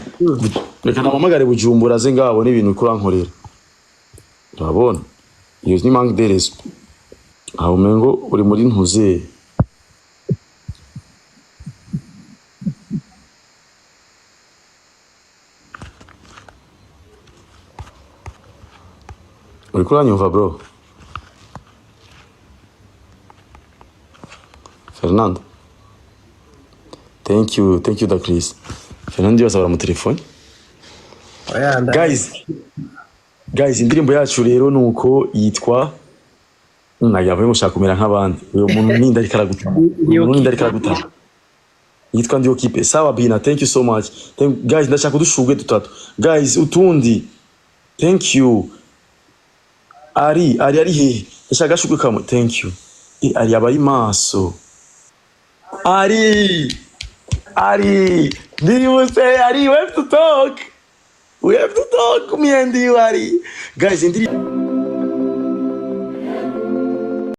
Reka namamagare Bujumbura aze ngabo n'ibintu kurankorera. Urabona? Iyo ni manque de respect. Aho umengo uri muri ntuze. Uriko uranyumva bro? Fernando. Thank you, thank you da Chris. Fernando yose mu telefone. Oya, Guys, indirimbo yacu rero nuko yitwa nagira mushaka kumera nk'abandi. Uyo muntu ninde ariko aragutama? Uyu muntu ninde ariko aragutama? Yitwa Ndiyo Kipe. Sawa Bina, thank you so much. Guys, ndashaka udushugwe dutatu. Guys, utundi. Thank you. Ari hehe? Ndashaka agashurwe kamwe. Thank you. Ari aba ari maso. Ari ndibutse. Ari, we have to talk, we have to talk, me and you. Ari, guys, indiri.